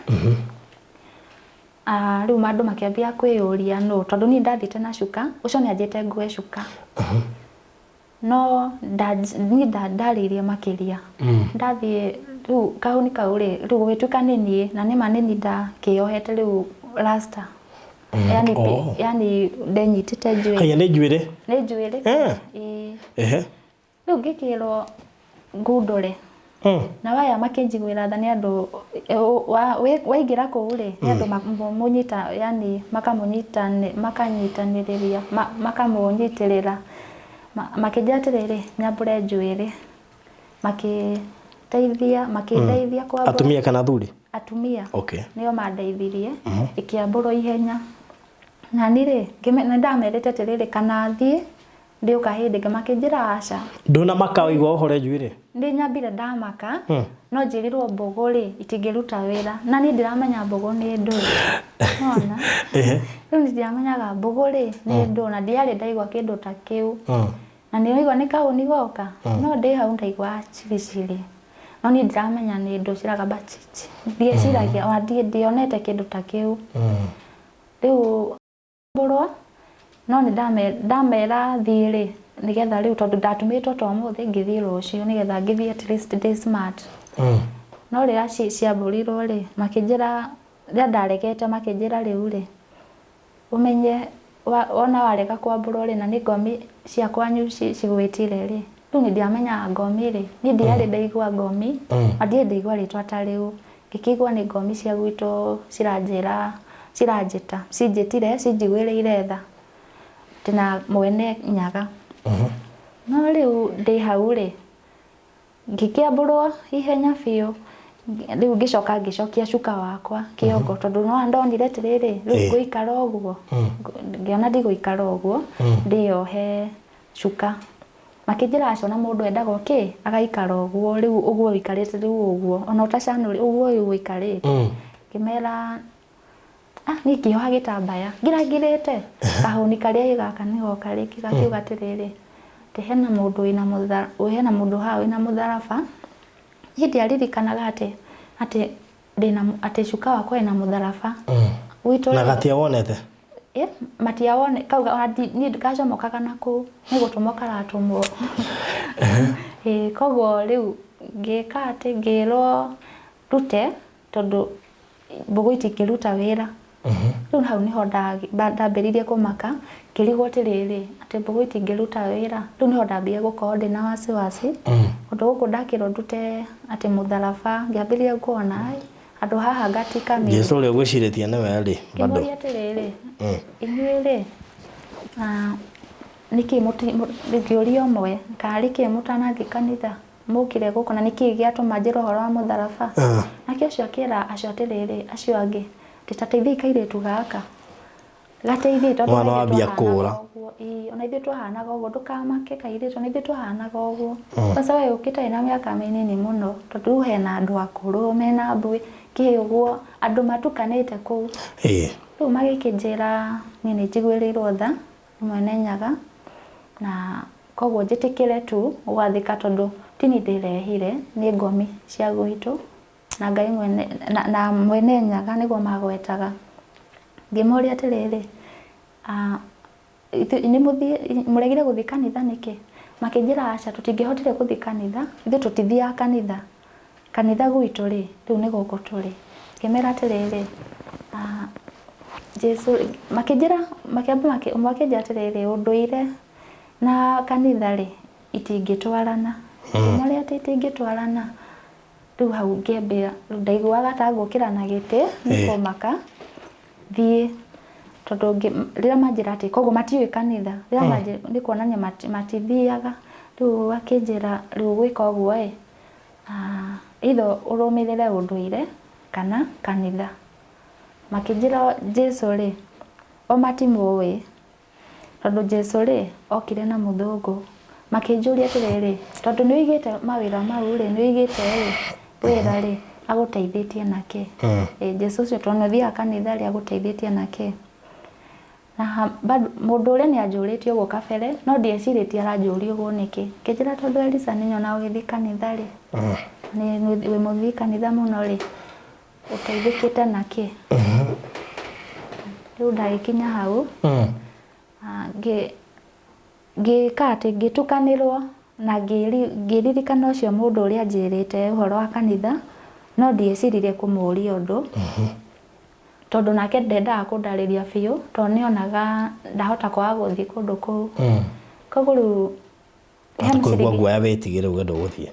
Rĩu andũ makĩambia kwĩyũria nũ, tondũ niĩ ndathiĩte na cuka, ũcio nĩ anjĩte ngue cuka. No niĩ ndarĩirie makĩria. Ndathiĩ rĩu kahũni kau rĩ, rĩu gũgĩtuĩka nĩ niĩ, na nĩma nĩ niĩ ndakĩyohete rĩu rasta. Yani, yani ndenyitĩte njuĩrĩ. Haya, nĩ njuĩrĩ? Nĩ njuĩrĩ. Ĩĩ. Rĩu ngĩkĩrwo ngundũre. Na waya makĩnjiguĩra tha nĩ andũ, waingĩra kũu rĩ, nĩ andũ mũnyita, yani makamũnyita, makanyitanĩrĩria, makamũnyitĩrĩra. Makĩnjĩra atĩrĩrĩ, nyambũre njuĩrĩ. Makĩndeithia, makĩndeithia kwambũra. Atumia kana athuri? Atumia. Nĩo mandeithirie, ĩkĩambũrwo ihenya. Na niĩ rĩ, nĩ ndamerĩte atĩrĩrĩ, kana thiĩ Ndĩũka hĩndĩ ĩngĩ. Makĩnjĩra aca. Ndũnamaka waigua ũhoro njuĩrĩ? Nĩ nyambire ndamaka, no njĩrirwo mbũgũ rĩ itingĩruta wĩra, na niĩ ndiramenya mbũgũ nĩ ndũ. Nona rĩu niĩ ndiramenyaga mbũgũ rĩ nĩ ndũ, na ndiarĩ ndaigua kĩndũ ta kĩu. Na nĩ waigua nĩ kahũni goka, no ndĩ hau ndaigua chirichiri, no niĩ ndiramenya nĩ ndũ ciragamba chichi, ndieciragia ona ndionete kĩndũ ta kĩu. Rĩu mbũrwo, no nĩ ndamera thiĩ rĩ, nĩgetha rĩu tondũ ndatumĩtwo to ũmũthĩ, ngĩthiĩ rũciũ nĩgetha ngĩthiĩ at least ndĩ smart. No rĩrĩa ciambũrirwo rĩ, makĩnjĩra, rĩrĩa ndaregete makĩnjĩra rĩu rĩ, ũmenye wona warega kwambũrwo rĩ, na nĩ ngomi cia kwanyu cigwĩtire rĩ, rĩu nĩ ndiamenyaga ngomi rĩ, niĩ ndiarĩ ndaigua ngomi, na ndiarĩ ndaigua rĩtwa ta rĩu. Ngĩkĩigua nĩ ngomi cia gwitũ ciranjĩra, ciranjĩta, cinjĩtire, cinjiguĩrĩire tha, atĩ na mwene Nyaga. No rĩu ndĩ hau rĩ, ngĩkĩambũrwo ihenya biũ, rĩu ngĩcoka ngĩcokia cuka wakwa kĩongo, tondũ no ndonire atĩrĩrĩ, rĩu ngũikara ũguo, ngĩona ndigũikara ũguo, ndĩyohe cuka. Makĩnjĩra aca, ona mũndũ endaga kĩ agaikara ũguo, rĩu ũguo ũikarĩte rĩu ũguo, ona ũtacanũrĩ ũguo ũyũ ũikarĩte. Ngĩmera ah, niĩ ngĩoha gĩtambaya ngirangirĩte kahũni karĩa ĩ gaka nĩ goka rĩngĩ, gakiuga atĩrĩrĩ, atĩ hena mũndũ wĩna mũthara, hena mũndũ haha wĩna mũtharaba. Niĩ ndiaririkanaga atĩ ndĩna, atĩ cuka wakwa wĩna mũtharaba gwitũ. Na gatia wonete? Matiawone kau ona niĩ gacomokaga na kũu, nĩ gũtũmwo karatũmwo. Ĩĩ, koguo rĩu ngĩka atĩ ngĩrwo ndute tondũ mbũgũ itingĩruta wĩra. Rĩu hau nĩho ndambĩrĩirie kũmaka, ngĩrigwo atĩrĩrĩ, atĩ mbũgũ itingĩruta wĩra. Rĩu nĩho ndambire gũkorwo ndĩna wasiwasi, ũndũ gũkũ ndakĩrwo ndute atĩ mũtharaba, ngĩambĩrĩria kuona ai, handũ haha ngatika. Jesu ũrĩa ũgwĩcirĩtie nĩwe rĩ bado? Ngĩmũria atĩrĩrĩ, inyuĩ rĩ, nĩkĩ ngĩũria ũmwe kana nĩkĩ mũtanathiĩ kanitha mũkire gũkũ, na nĩkĩ gĩatũma njĩrwo ũhoro wa mũtharaba? Nake ũcio akĩra acio atĩrĩrĩ, acio angĩ, atĩ ta teithiai kairĩtu gaka, gateithiei tondũ Mwana ona ithuĩ wambia twahanaga kũũra. ũguo. Ĩĩ, ona ithuĩ twahanaga ũguo, ndũkamake kairĩtu, ona ithuĩ twahanaga ũguo. Kwanza we ũkĩte wĩna mĩaka mĩnini mũno, tondũ rĩu hena andũ akũrũ mena mbuĩ kĩ ũguo, andũ matukanĩte kũu. Rĩu magĩkĩnjĩra niĩ nĩ njiguĩrĩirwo tha nĩ mwene Nyaga, na koguo njĩtĩkĩre tu gwathĩka, tondũ ti niĩ ndĩrehire, nĩ ngomi cia gwitũ na Ngai mwene na mwene Nyaga nĩguo magwetaga. Ngĩmoria atĩrĩrĩ, nĩ mũthiĩ mũregire gũthiĩ kanitha nĩkĩ? Makĩnjĩra aca, tũtingĩhotire gũthiĩ kanitha, ithuĩ tũtithiaga kanitha, kanitha gwitũ rĩ, rĩu nĩ gũkũ tũrĩ. Ngĩmera atĩrĩrĩ, Jesu, makĩnjĩra, makĩamba ũmwe akĩnjĩra atĩrĩrĩ, ũndũire na kanitha rĩ itingĩtwarana. Ngĩmoria atĩ itingĩtwarana. Rĩu hau ngĩambia, rĩu ndaiguaga ta ngũkĩra na gĩtĩ nĩ kũmaka thiĩ, tondũ rĩrĩa manjĩra atĩ koguo matiũĩ kanitha, rĩrĩa manjĩra nĩ kuonania matithiaga. Rĩu akĩnjĩra rĩu gwĩka ũguo ĩ, either ũrũmĩrĩre ũndũire kana kanitha. Makĩnjĩra Jesu rĩ, o matimũĩ, tondũ Jesu rĩ okire na mũthũngũ. Makĩnjũria atĩrĩrĩ, tondũ nĩ ũigĩte mawĩra mau rĩ, nĩ ũigĩte rĩ wĩra rĩ, agũteithĩtie nakĩ? Ĩ, Jesu ũcio tondũ nĩ ũthiaga kanitha rĩ, agũteithĩtie nakĩ? Na bado mũndũ ũrĩa nĩ anjũrĩtie ũguo kabere, no ndiecirĩtie aranjũria ũguo nĩkĩ. Ngĩnjĩra tondũ Elisa nĩ nyonaga ũgĩthiĩ kanitha rĩ, nĩ wĩ mũthii kanitha mũno rĩ, ũteithĩkĩte nakĩ? Rĩu ndagĩkinya hau, ngĩka atĩ ngĩtukanĩrwo na ngĩririkana ũcio mũndũ ũrĩa anjĩrĩte ũhoro wa kanitha, no ndieciririe kũmũria ũndũ, tondũ nake ndendaga kũndarĩria biũ, tondũ nĩonaga ndahota kwaga gũthiĩ kũndũ kũu. Koguo rĩu he kũigua ciringi guoya wĩtigĩre uge ndũgũthiĩ.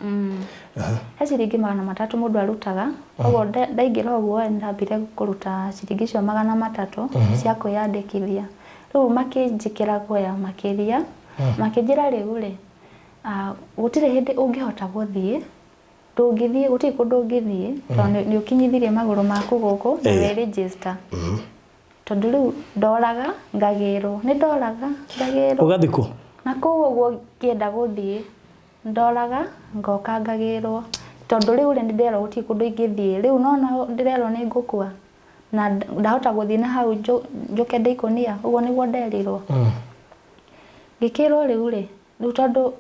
He ciringi 300 mũndũ arutaga, koguo ndaingĩra ũguo nĩ ndambire kũruta ciringi icio 300 cia kwĩyandĩkithia. Rĩu makĩnjĩkĩra guoya makĩria, makĩnjĩra rĩu rĩ, gũtirĩ hĩndĩ ũngĩhota gũthiĩ, ndũngĩthiĩ, gũtirĩ kũndũ ũngĩthiĩ, tondũ nĩ ũkinyithirie magũrũ maku gũkũ na wĩ register. Tondũ rĩu ndoraga ngagĩrwo, nĩ ndoraga ngagĩrwo. Ũgathiĩ kũ? Na kũu ũguo ngĩenda gũthiĩ ndoraga ngoka ngagĩrwo tondũ rĩu rĩ nĩndĩrerwo gũtirĩ kũndũ ingĩthiĩ rĩu nona ndĩrerwo nĩ ngũkua na ndahota gũthiĩ na hau njũke ndĩ ikũnia ũguo nĩguo nderirwo. Ngĩkĩrwo rĩu rĩ rĩu tondũ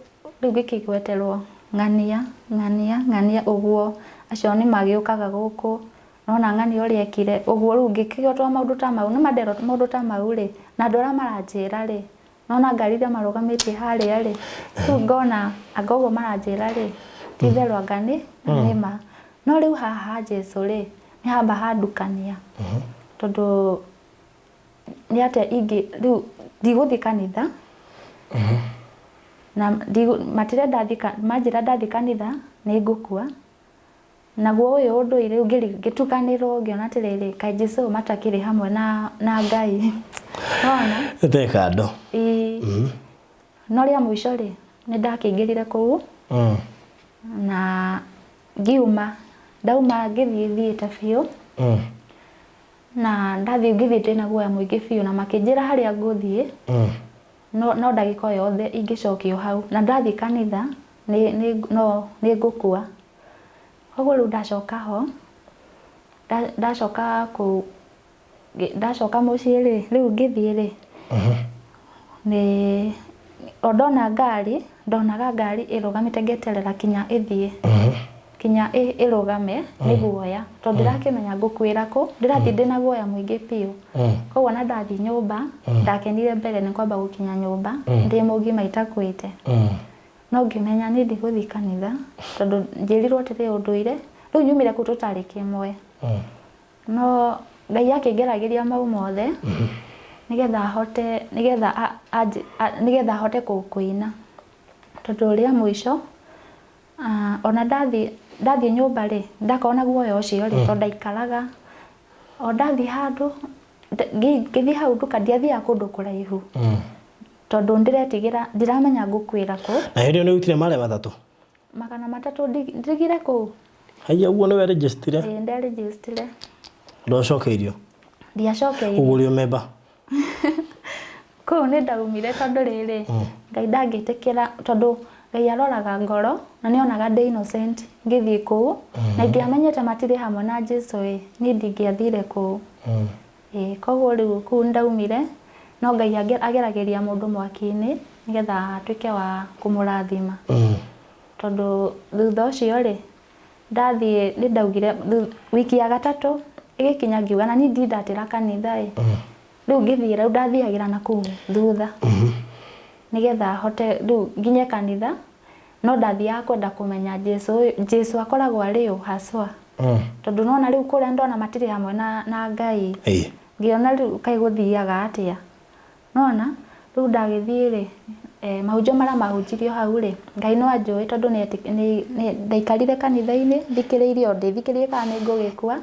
rĩu ngĩkĩgweterwo ng'ania ng'ania ng'ania ũguo acio nĩ magĩũkaga gũkũ nona ng'ania ũrĩa ekire ũguo rĩu ngĩkĩgwetwo maũndũ ta mau nĩma nderwo maũndũ ta mau rĩ na andũ arĩa maranjĩra rĩ nona ngari iria marũgamĩtie harĩa rĩ rĩu ngona anga ũguo maranjĩra rĩ ti itherũ anga nĩ nĩma no rĩu haha ha Jesũ rĩ nĩ hamba handukania tondũ nĩ atĩa ingĩ rĩu ndigũthiĩ kanitha na matirenda thiĩ manjĩra ndathiĩ kanitha nĩ ngũkua naguo ũyũ ũndũire rĩu ngĩtukanĩrwo ngĩona atĩrĩrĩ kaĩ Jesũ ũyũ matakĩrĩ hamwe na Ngai nona Ĩte kando. Ĩĩ. No rĩa mũico rĩ nĩ ndakĩingĩrire kũu na ngiuma ndauma ngĩthiĩ thiĩte biũ na ndathiĩ ngĩthiĩ ndĩna guoya mũingĩ biũ na makĩnjĩra harĩa ngũthiĩ no ndagĩka o yothe ingĩcokio hau na ndathiĩ kanitha no nĩ ngũkua. Koguo rĩu ndacoka ho ndacoka kũu ndacoka mũciĩ rĩ rĩu ngĩthiĩ rĩ nĩ o ndona ngari ndonaga ngari ĩrũgamĩte ngeterera kinya ĩthiĩ kinya ĩrũgame nĩ guoya tondũ ndĩrakĩmenya ngũkuĩra kũ ndĩrathiĩ ndĩna guoya mũingĩ biũ. Koguo ona ndathiĩ nyũmba ndakenire mbere nĩ kwamba gũkinya nyũmba ndĩ mũgima itakuĩte. No ngĩmenya niĩ ndigũthiĩ kanitha tondũ njĩrirwo atĩrĩ ũndũire rĩu nyumire kũu tũtarĩ kĩmwe. No Ngai akĩngeragĩria mau mothe nĩgetha ahote nĩgetha nĩgetha ahote kũina tondũ rĩa mũico ona ndathiĩ nyũmba rĩ ndakorwo na guoya ũcio rĩ tondũ ndaikaraga o ndathiĩ handũ ngĩthiĩ hau nduka ndiathiaga kũndũ kũraihu tondũ ndĩretigĩra ndiramenya ngũkuĩra kũ. Na hĩndĩ ĩyo nĩ ũrutire marĩa matatũ? 300 ndigire kũu. Haiya ũguo nĩwe register? Ĩĩ nderegister. Ndwacokeirio? Ndiacokeirio. Ũguo ũrĩ o member? Kũu nĩ ndaumire tondũ rĩrĩ Ngai ndangĩtĩkĩra tondũ Ngai aroraga ngoro na nĩ onaga ndĩ innocent ngĩthiĩ kũu na ingĩamenyete matirĩ hamwe na Jesũ ĩ niĩ ndingĩathire kũu. Ĩĩ koguo rĩu kũu ndaumire no Ngai ageragĩria mũndũ mwaki-inĩ nĩgetha atuĩke wa kũmũrathima. Tondũ thutha ũcio rĩ ndathiĩ nĩ ndaugire wiki ya gatatũ ĩgĩkinya ngiuga na niĩ ndindatĩra kanitha ĩ rĩu ngĩthiĩ rĩu ndathiagĩra na kũu thutha nĩgetha hote rĩu nginye kanitha no ndathiaga kwenda kũmenya Jesũ akoragwo arĩ ũ haswa. Tondũ nona rĩu kũrĩa ndona matirĩ hamwe na Ngai. Ngĩona rĩu kaĩ gũthiaga atĩa. Nona rĩu ndagĩthiĩ rĩ mahunjio marĩa mahunjirio hau rĩ Ngai no anjũĩ tondũ nĩ ndaikarire kanitha-inĩ thikĩrĩirie o ndĩthikĩrĩirie kana nĩ ngũgĩkua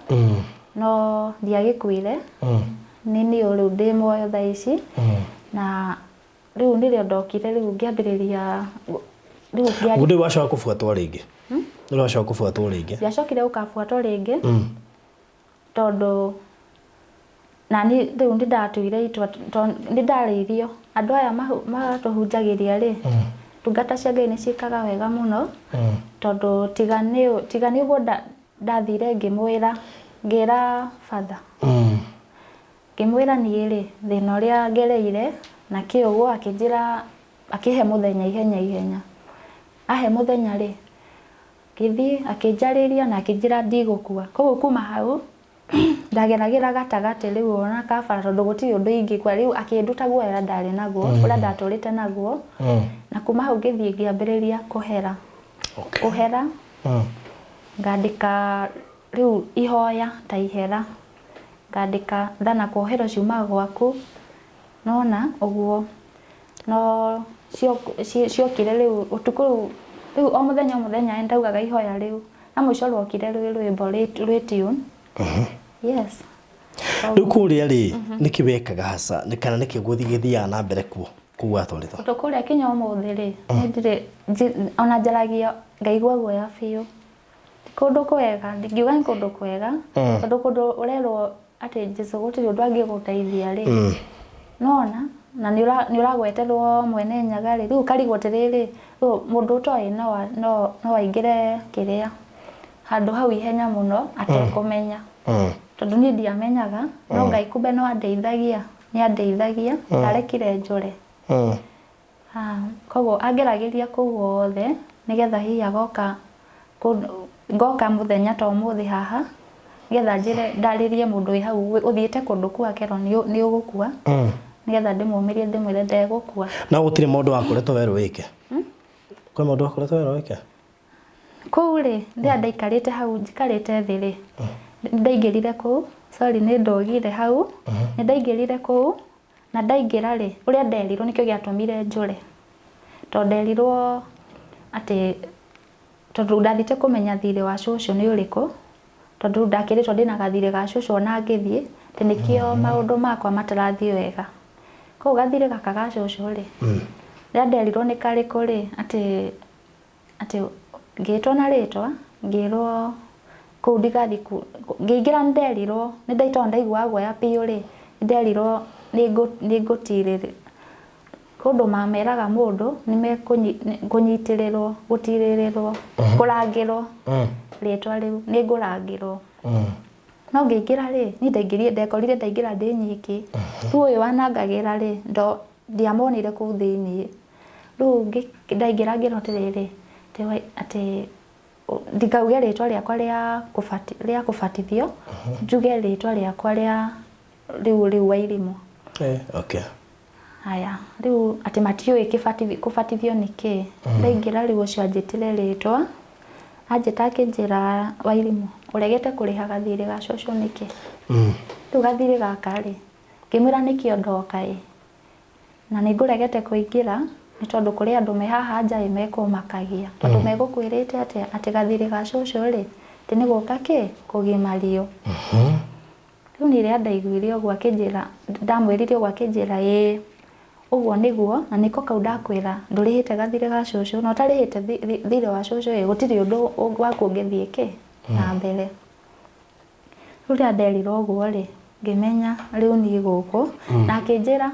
no ndiagĩkuire. Nĩ niĩ rĩu ndĩ muoyo thaa ici na rĩu nĩrĩo ndokire rĩu ngĩambĩrĩria rĩu ngĩambĩrĩria. Ũndũ wacoka kũbuatwo rĩngĩ? Nĩ wacoka kũbuatwo rĩngĩ? Ndiacokire gũkabuatwo rĩngĩ tondũ nani rĩu nĩ ndatuire itua tondũ nĩ ndarĩirio andũ aya matũhunjagĩria rĩ ndungata cia Ngai nĩ ciĩkaga wega mũno tondũ tiga nĩ ũguo ndathire ngĩmwĩra ngĩra batha ngĩmwĩra niĩ rĩ thĩna ũrĩa ngereire na kĩ ũguo akĩnjĩra akĩhe mũthenya ihenya ihenya ahe mũthenya rĩ ngĩthiĩ akĩnjarĩria na akĩnjĩra ndigũkua koguo kuma hau ndageragĩra gatagatĩ rĩu ona kabara tondũ gũtirĩ ũndũ ingĩkua rĩu akĩnduta guoya ũrĩa ndarĩ naguo ũrĩa ndatũrĩte naguo na kuma hau ngĩthiĩ ngĩambĩrĩria kũhera. Kũhera ngandĩka rĩu ihoya ta ihera ngandĩka tha na kuoherwo ciumaga gwaku nona ũguo no ciokire rĩu ũtukũ rĩu o mũthenya o mũthenya ndaugaga ihoya rĩu na mũico rwokire rwĩ rwĩmbo rwĩ tune. Yes. Rĩu kũrĩa rĩ nĩkĩ wekaga hasa kana nĩkĩ gũthiaga na mbere kuo kũu watwarĩtwo? Tondũ kũrĩa kinya ũmũthĩ rĩ nĩ ndirĩ ona njaragia ngaigua guoya biũ. Ti kũndũ kwega ndingiuga nĩ kũndũ kwega tondũ kũndũ ũrerwo atĩ Jesũ gũtirĩ ũndũ angĩgũteithia rĩ nona. Na nĩ ũragweterwo Mwene Nyaga rĩ, rĩu ũkarigwo atĩrĩrĩ, rĩu mũndũ ũtoĩ no aingĩre kĩrĩa handũ hau ihenya mũno atekũmenya. Tondũ niĩ ndiamenyaga, no Ngai kumbe no andeithagia, nĩ andeithagia, ndarekire njũre. Koguo angeragĩria kũu guothe nĩgetha hihi agoka ngoka mũthenya ta ũmũthĩ haha nĩgetha njĩre ndarĩrie mũndũ wĩ hau ũthiĩte kũndũ kũu akerwo nĩ ũgũkua, nĩgetha ndĩmũmĩrie ndĩmwĩre ndegũkua. No gũtirĩ mũndũ wakoretwo werũ wĩke? Kwĩ mũndũ wakoretwo werũ wĩke? Kũu rĩ, rĩrĩa ndaikarĩte hau njikarĩte thĩ rĩ, nĩ ndaingĩrire kũu, sorry, nĩ ndũgire hau, nĩ ndaingĩrire kũu na ndaingĩra rĩ, ũrĩa nderirwo nĩkĩo gĩatũmire njũre. Tondũ nderirwo atĩ tondũ ndathiĩte kũmenya thirĩ wa cũcũ nĩ ũrĩkũ, tondũ ndakĩrĩtwo ndĩna gathirĩ ga cũcũ ona ngĩthiĩ, atĩ nĩkĩo maũndũ makwa matarathiĩ wega. Koguo gathirĩ gaka ga cũcũ rĩ, rĩrĩa nderirwo nĩ karĩkũ rĩ, atĩ ngĩtwo na rĩtwa, ngĩrwo kũu ndigathiĩ ngĩingĩra nĩ nderirwo, nĩ tondũ ndaiguaga guoya biũ rĩ, nĩ nderirwo nĩ ngũtirĩrĩ kũndũ mameraga mũndũ nĩ mekũnyitĩrĩrwo, gũtirĩrĩrwo, kũrangĩrwo, rĩtwa rĩu nĩ ngũrangĩrwo. No ngĩingĩra rĩ, niĩ ndaingĩrire, ndekorire ndaingĩra ndĩ nyiki. Rĩu ũyũ wanangagĩra rĩ, ndiamonire kũu thĩiniĩ. Rĩu ndaingĩra ngĩrwo atĩrĩrĩ, atĩ ndikauge rĩtwa rĩakwa rĩa kũbatithio, njuge rĩtwa rĩakwa rĩa rĩu Wairimũ. Okay. Haya, rĩu atĩ matiũĩ kũbatithio nĩ kĩĩ. Ndaingĩra rĩu ũcio anjĩtire rĩtwa, anjĩta akĩnjĩra, Wairimũ, ũregete kũrĩha gathirĩ ga cũcũ nĩkĩ? Rĩu gathirĩ gaka rĩ, ngĩmwĩra nĩkĩo ndoka ĩ, na nĩ ngũregete kũingĩra nĩ tondũ kũrĩ andũ me haha nja ĩ mekũmakagia, tondũ megũkwĩrĩte atĩa atĩ gathirĩ ga cũcũ rĩ, atĩ nĩ gũka kĩ kũgimario. Rĩu niĩ rĩrĩa ndaiguire ũguo akĩnjĩra, ndamwĩrire ũguo akĩnjĩra ĩĩ, ũguo nĩguo, na nĩko kau ndakwĩra ndũrĩhĩte gathirĩ ga cũcũ, na ũtarĩhĩte thirĩ wa cũcũ ĩ, gũtirĩ ũndũ waku ũngĩthiĩ kĩ na mbere. Rĩu rĩrĩa nderirwo ũguo rĩ, ngĩmenya rĩu niĩ gũkũ, na akĩnjĩra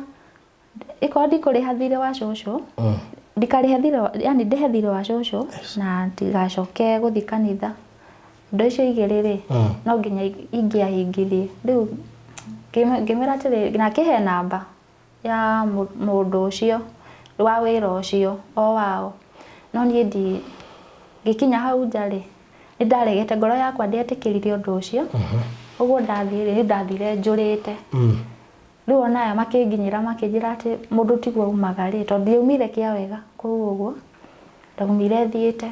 ĩkorwo ndikũrĩha thirĩ wa cũcũ, ndikarĩhe thirĩ, yani ndĩhe thirĩ wa cũcũ na ndigacoke gũthiĩ kanitha. Indo icio igĩrĩ rĩ, no nginya ingĩahingirie. Rĩu ngĩmwĩra atĩrĩrĩ, na akĩhe namba ya mũndũ ũcio wa wĩra ũcio o wao. No niĩ ngĩkinya hau nja rĩ, nĩ ndaregete, ngoro yakwa ndĩetĩkĩrire ũndũ ũcio. Ũguo ndathiĩ rĩ, nĩ ndathire njũrĩte. Rĩu ona aya makĩnginyĩra makĩnjĩra atĩ mũndũ tiguo aumaga rĩ, tondũ ndiaumire kĩa wega kũu ũguo, ndaumire thiĩte.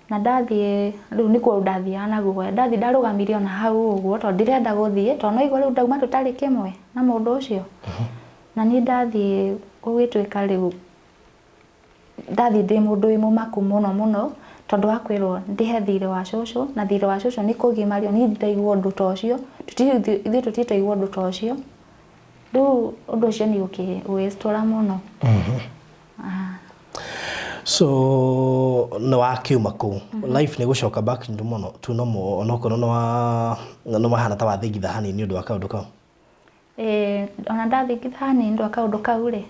Na ndathiĩ, rĩu nĩkuo ndathiaga na guoya. Ndathiĩ ndarũgamire ona hau ũguo tondũ ndirenda gũthiĩ, tondũ no igua rĩu ndauma tũtarĩ kĩmwe na mũndũ ũcio. Na niĩ ndathiĩ gũgĩtuĩka rĩu ndathiĩ ndĩ mũndũ wĩ mũmaku mũno mũno, tondũ wa kwĩrwo ndĩhe thirĩ wa cũcũ, na thirĩ wa cũcũ nĩ kũgimario. Niĩ ndaigua ũndũ ta ũcio, ithuĩ tũtirĩ twaigua ũndũ ta ũcio. Rĩu ũndũ ũcio nĩ ũgĩcitũra mũno. So nĩ wakiuma kũu, life nĩ gũcoka back to normal, to normal, onokorwo nĩ wahana ta wathingitha hanini nĩ ũndũ wa kaũndũ kau? Ĩĩ, ona ndathingitha hanini nĩ ũndũ wa kaũndũ kau rĩ,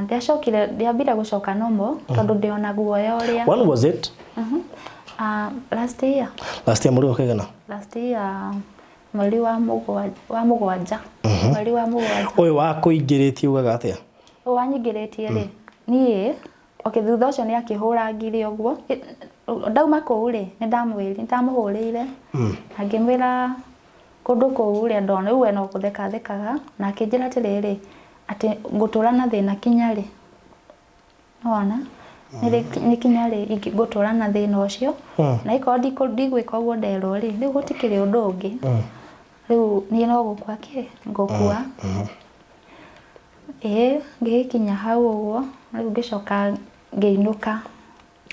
ndiacokire, ndiambire gũcoka normal tondũ ndĩ ona guoya ũrĩa. When was it? Last year. Last year mweri wa kaigana? Last year mweri wa mũgwanja, wa mũgwanja. Mweri wa mũgwanja. Ũyũ wakũingĩrĩtie ugaga atĩa? Ũyũ wanyingĩrĩtie rĩ, niĩ okay, thutha ũcio nĩ akĩhũrangire ũguo. Ndauma kũu rĩ, nĩ ndamũhũrĩire na ngĩmwĩra kũndũ kũu ũrĩa ndona, rĩu we no gũtheka athekaga, na akĩnjĩra atĩrĩrĩ, atĩ ngũtũra na thĩna kinya rĩ? Nĩwona? Nĩ kinya rĩ ngũtũra na thĩna ũcio? Na ĩkorwo ndigwĩka ũguo nderwo rĩ, rĩu gũtikĩrĩ ũndũ ũngĩ. Rĩu niĩ no gũkua kĩ? Ngũkua. Ĩĩ, ngĩgĩkinya hau ũguo, rĩu ngĩcoka ngĩinũka.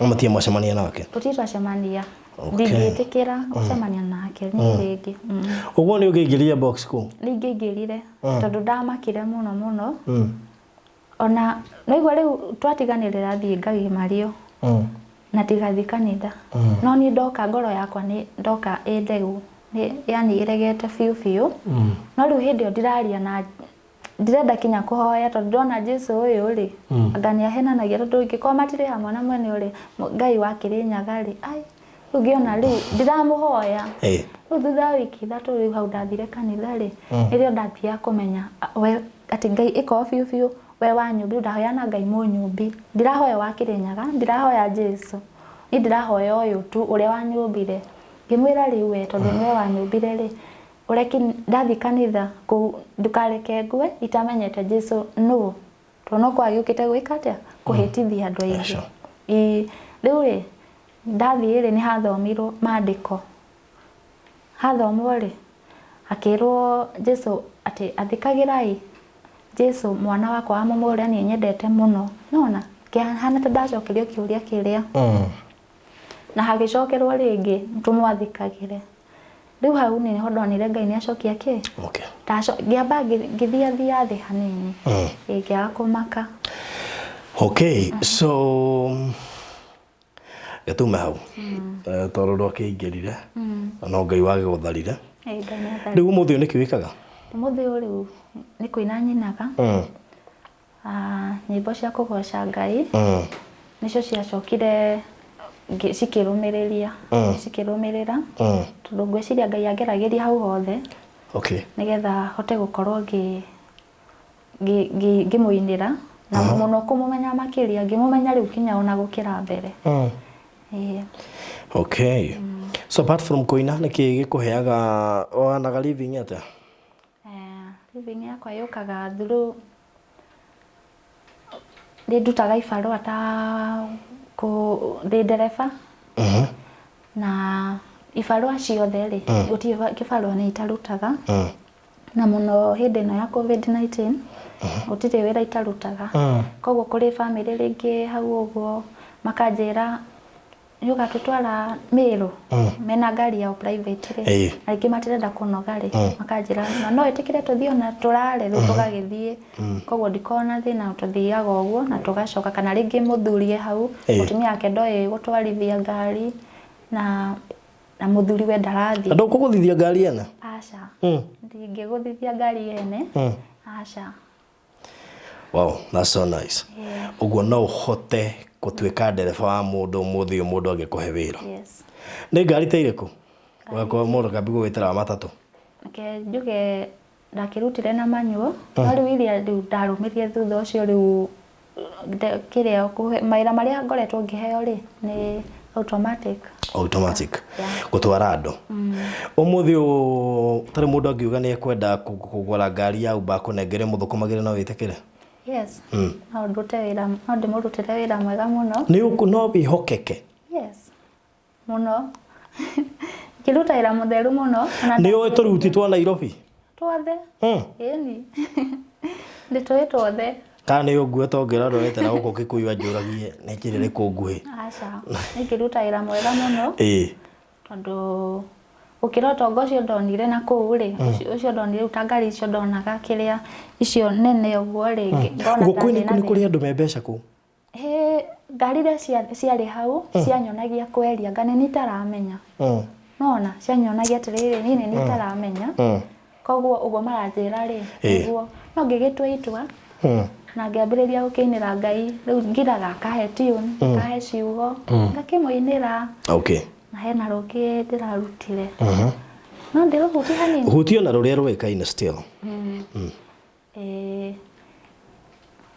Mũtirĩ mwacemania nake? Tũtirĩ twacemania. Ndingĩtĩkĩra gũcemania nake niĩ rĩngĩ. Ũguo nĩ ũngĩingĩrire box kũu? Nĩ ingĩingĩrire tondũ ndamakire mũno mũno. Ona naigua rĩu twatiganĩrĩra thiĩ ngagimario na ndigathiĩ kanitha. No niĩ ndoka ngoro yakwa nĩ ndoka ĩ ndegu, yani ĩregete biũ biũ. No rĩu hĩndĩ ĩyo ndĩraria na Ndirenda kinya kũhoya tondũ ndona Jesu ũyũ rĩ, anga nĩ ahenanagia, tondũ ingĩkorwo matirĩ hamwe na mwene ũrĩa Ngai wa Kĩrĩnyaga rĩ, ai, rĩu ngĩona rĩu ndiramũhoya. Rĩu thutha wa wiki 3 rĩu hau ndathire kanitha rĩ, nĩrĩo ndathiaga kũmenya we atĩ Ngai ĩkorwo biũ biũ we wanyũmbi, rĩu ndahoya na Ngai mũnyũmbi, ndirahoya wa Kĩrĩnyaga, ndirahoya Jesu, niĩ ndĩrahoya ũyũ tu ũrĩa wanyũmbire. Ngĩmwĩra rĩu we tondũ nĩwe wanyũmbire rĩ, ũreki ndathiĩ kanitha kũu ndũkareke ngue itamenyete Jesu nũ, tondũ no korwo agĩũkĩte gwĩka atĩa, kũhĩtithia andũ aingĩ. Ĩĩ, rĩu rĩ ndathiĩ rĩ, nĩ hathomirwo mandĩko, hathomwo rĩ, hakĩrwo Jesu atĩ athĩkagĩrai Jesu mwana wakwa wa mũmwe ũrĩa niĩ nyendete mũno. Nĩwona kĩhana ta ndacokerio kĩũria kĩrĩa, na hagĩcokerwo rĩngĩ tũmwathĩkagĩre. Rĩu hau nĩho ndonire Ngai nĩ acokia kĩ. Ngĩamba ngĩthiathia thĩ hanini, ĩĩ, ngĩaga kũmaka. Okay, so gĩtume hau, tondũ ndwakĩingĩrire na no Ngai wagĩgũtharire. Ĩĩ, Ngai nĩ atharire. Rĩu ũmũthĩ ũyũ nĩkĩ wĩkaga? Ũmũthĩ ũyũ rĩu nĩ kũina nyinaga. Nyĩmbo cia kũgoca Ngai nĩcio ciacokire cikĩrũmĩrĩria, cikĩrũmĩrĩra, tondũ ngwĩciria Ngai angeragĩria hau hothe nĩgetha hote gũkorwo ngĩmũinĩra na mũno kũmũmenya makĩria, ngĩmũmenya rĩu kinya ona gũkĩra mbere. Ĩĩ. Okay. So apart from kũina, nĩkĩ gĩkũheaga wanaga living atĩa? Living yakwa yũkaga through nĩ ndutaga ibarũa ta ndĩ ndereba, na ibarũa ciothe rĩ, gũtirĩ kĩbarũa niĩ itarutaga, na mũno hĩndĩ ĩno ya COVID-19 gũtirĩ wĩra itarutaga. Koguo kũrĩ bamĩrĩ rĩngĩ hau ũguo makanjĩra nĩ ũgatũtwara Meru, mena ngari yao private rĩ, na rĩngĩ matirenda kũnoga rĩ, makanjĩra na no ĩtĩkĩre tũthiĩ ona tũrare, rĩu tũgagĩthiĩ. Koguo ndikoragwo na thĩna, tũthiaga ũguo na tũgacoka, kana rĩngĩ mũthuri e hau, mũtumia wake ndoĩ gũtwarithia ngari na mũthuri we ndarathiĩ. Na ndũkũgũthithia ngari ene? Aca. Ndingĩgũthithia ngari ene. Aca. Wow, that's so nice. Ũguo no ũhote gũtuĩka ndereba wa mũndũ ũmũthĩ ũyũ mũndũ angĩkũhe wĩra. Yes. Nĩ ngari ta irĩkũ? Ũgakorwo mũndũ kambi gũgwĩtĩra wa matatũ. Reke njuge ndakĩrutire na manual, no rĩu iria rĩu ndarũmirie thutha ũcio rĩu kĩrĩa mawĩra marĩa ngoretwo ngĩheo rĩ nĩ automatic. Automatic. Gũtwara andũ. Ũmũthĩ ũyũ tarĩ mũndũ angiuga nĩ ekwenda kũgũra ngari ya Uber akũnengere mũthũkũmagĩre, no wĩtĩkĩre? Yes. No ndute wĩra, no ndĩmũrutĩre wĩra mwega mũno. Nĩ no wĩhokeke? Yes. Mũno. Ngĩruta wĩra mũtheru mũno. Nĩ ũĩ tũruti twa Nairobi? Twothe. Ĩni. Ndĩtũĩ twothe. Kana nĩ ũngue to ngĩra ndorete na gũkũ Kikuyu anjũragie nĩ njĩra ĩrĩkũ nguhĩ. Aca. Ingĩruta wĩra mwega mũno. Tondũ gũkĩra ũtonga ũcio ndonire na kũu rĩ, ũcio ndonire rĩu ta ngari icio ndonaga kĩrĩa icio nene ũguo rĩ, ngona Ũguo ta kwĩ ndĩna nĩ kũrĩ thĩna. andũ me mbeca kũu? Hĩ, ngari iria ciarĩ hau cianyonagia kweria, nga nĩ itaramenya. Nona cianyonagia atĩrĩrĩ, niĩ nĩ itaramenya. Koguo ũguo maranjĩra rĩ, nĩguo. No ngĩgĩtua itua na ngĩambĩrĩria gũkĩinĩra Ngai. Rĩu ngiraga akahe tune, akahe ciugo, ngakĩmũinĩra. Na hena rũngĩ ndĩrarutire. No ndĩrũhutie hanini. Hutia na rũrĩa rũĩkaine still.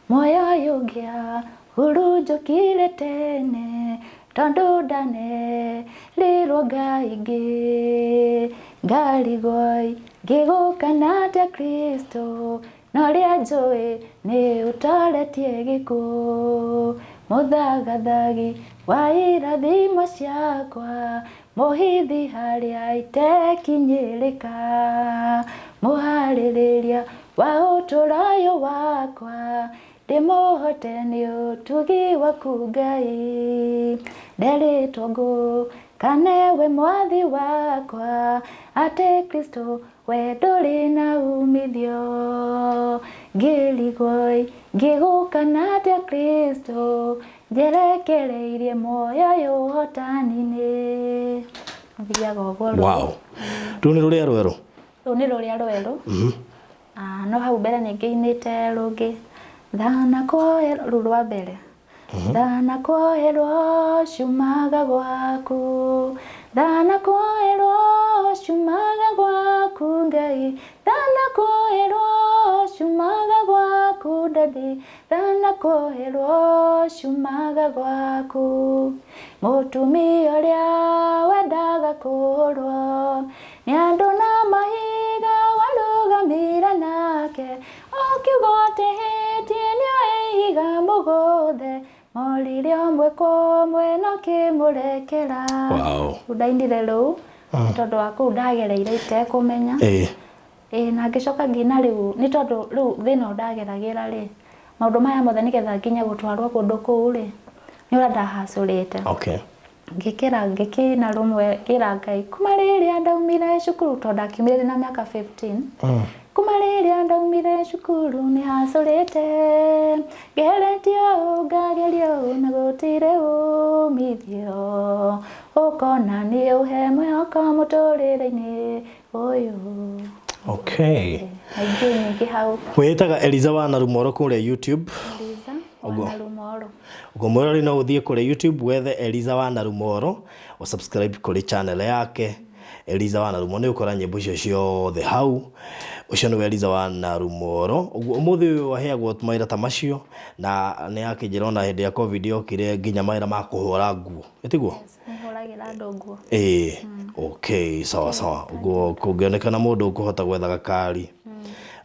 Muoyo ũyũ ũngĩahurunjũkire tene, tondũ ndanerirwo Ngai ingĩ. Ngarigwo ingĩgũka na atĩa Kristo, na ũrĩa njũĩ nĩ ũtoretie gĩkuũ. Mũthagathagi wa irathimo ciakwa, mũhithi harĩa itekinyĩrĩka. Mũharĩrĩria wa ũtũũro ũyũ wakwa, ndĩmũhote nĩ ũtugi waku Ngai. Nderĩtwo ngũkane we mwathi wakwa, atĩ Kristo we ndũrĩ na umithio. Ngĩrigwo ngĩgũkana atĩa Kristo, njerekereirie muoyo ũyũ ũhotani-inĩ. Thiaga ũguo rũu. Wow. Rũu nĩ rũrĩa rwerũ? Rũu nĩ rũrĩa rwerũ. Ah, no hau mbere nĩ ngĩinĩte rũngĩ thana kuoherwo rũu rwa mbere thana kuoherwo ciumaga gwaku thana kuoherwo ciumaga gwaku Ngai thana kuoherwo ciumaga gwaku Daddy thana kuoherwo ciumaga gwaku mũtumia ũrĩa wendaga kũhũrwo nĩ andũ na mahiga warũgamire nake ũkiuga atĩhĩtie nĩoĩ ihiga mũgũthe morire ũmwe kwa ũmwe na ũkĩmũrekera. Wow. Rĩu ndainire rũu nĩ tondũ wa kũu ndagereire itekũmenya. Ĩĩ na ngĩcoka ngĩina rĩu nĩ tondũ rĩu thĩna ũyũ ndageragĩra rĩ, maũndũ maya mothe nĩgetha nginye gũtwarwo kũndũ kũu rĩ, nĩ ũrĩa ndahacũrĩte. Okay. Ngĩkĩra ngĩkĩina rũmwe ngĩra Ngai kuma rĩrĩa ndaumire cukuru tondũ ndakiumire ndĩna mĩaka 15. Kuma rĩrĩa ndaumire cukuru nĩ hacũrĩte ngeretio ũũ ngagerio ũũ na gũtirĩ umithio ũkona nĩ ũhe mwĩhoko mũtũrĩre-inĩ ũyũ. Okay. Na ingĩ nyingĩ hau. Wĩtaga Eliza wa Narumoro kũrĩa YouTube. Eliza wa Narumoro. Ũguo mwĩrori no ũthiĩ kũrĩa YouTube wethe Eliza wa Narumoro, ũsubscribe kũrĩ channel yake Eliza wa Narumoro, nĩ ũkora nyĩmbo icio ciothe hau. Ũcio nĩwe Eliza wa Narumoro. Ũguo ũmũthĩ ũyũ aheagwo mawĩra ta macio, na nĩ akĩnjĩra ona hĩndĩ ya COVID yokire nginya mawĩra ma kũhũra nguo, ĩtiguo? Yes, nĩhũragĩra andũ nguo. Ĩĩ, okay, sawa sawa. Ũguo kũngĩonekana mũndũ ũkũhota gwetha gakari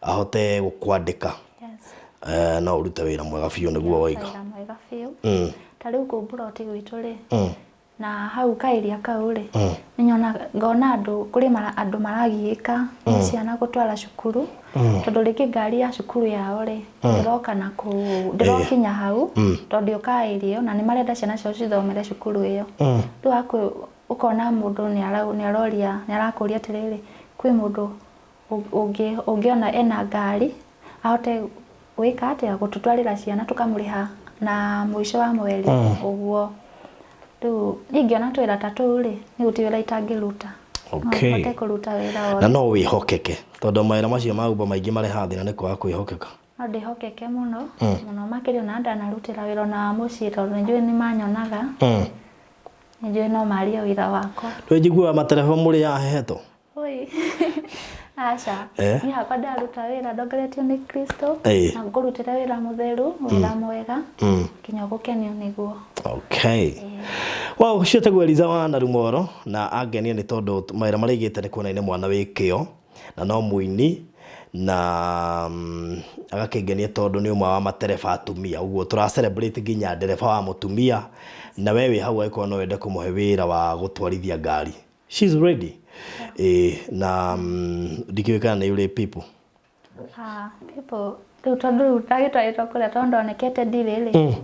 ahote gũkwandĩka, Yes. no ũrute wĩra mwega biũ nĩguo waiga. Wĩra mwega biũ. Ta rĩu kũu mburoti gwitũ rĩ, na hau kaĩria kau rĩ, nĩnyonaga ngona andũ kũrĩ andũ maragiĩka nĩ ciana gũtwara cukuru, tondũ rĩngĩ ngari ya cukuru yao rĩ, ndĩroka na kũu, ndĩrokinya hau, tondũ ndĩũkaga area ĩyo na nĩ marenda ciana ciao cithomere cukuru ĩyo. Rĩu hakuhĩ ũkona mũndũ nĩ aroria, nĩ arakũria atĩrĩrĩ, kwĩ mũndũ ũngĩona ena ngari ahote gwĩka atĩa, gũtũtwarĩra ciana tũkamũrĩha na mũico wa mweri ũguo. Rĩu niĩ ingĩona twĩra ta tũu rĩ, niĩ gũtirĩ wĩra itangĩruta. No hote kũruta wĩra Na wothe. no wĩhokeke tondũ mawĩra macio ma Uber maingĩ marehaga thĩna nĩ kwaga kwĩhokeka. No ndĩhokeke mũno, mũno makĩria ona ndanarutĩra wĩra ona wa mũciĩ tondũ nĩnjũĩ nĩ manyonaga, nĩnjũĩ no marie wĩra wakwa. Ndũĩ njiguaga matereba mũrĩaga hehetwo? Oi. Aca. Niĩ hakwa ndĩraruta wĩra ndongoretio nĩ Kristo na ngũrutĩre wĩra mũtheru, wĩra mwega nginya ũgũkenio nĩguo. Okay. Wow, ũcio etagwo Eliza wa Narumoro na angenia nĩ tondũ mawĩra marĩa aigĩte nĩ kuonania nĩ mwana wĩ kĩo na no mũini na agakĩngenia tondũ nĩ ũmwe wa matereba atumia ũguo tũra celebrate nginya ndereba wa mũtumia na we wĩ hau angĩkorwo no wende kũmũhe wĩra wa gũtwarithia ngari. She's ready. Na ndikĩũĩ kana nĩ ũrĩ people. Ah, people rĩu tondũ rĩu ndagĩtwarĩtwo kũrĩa tondũ ndonekete ndirĩ rĩ,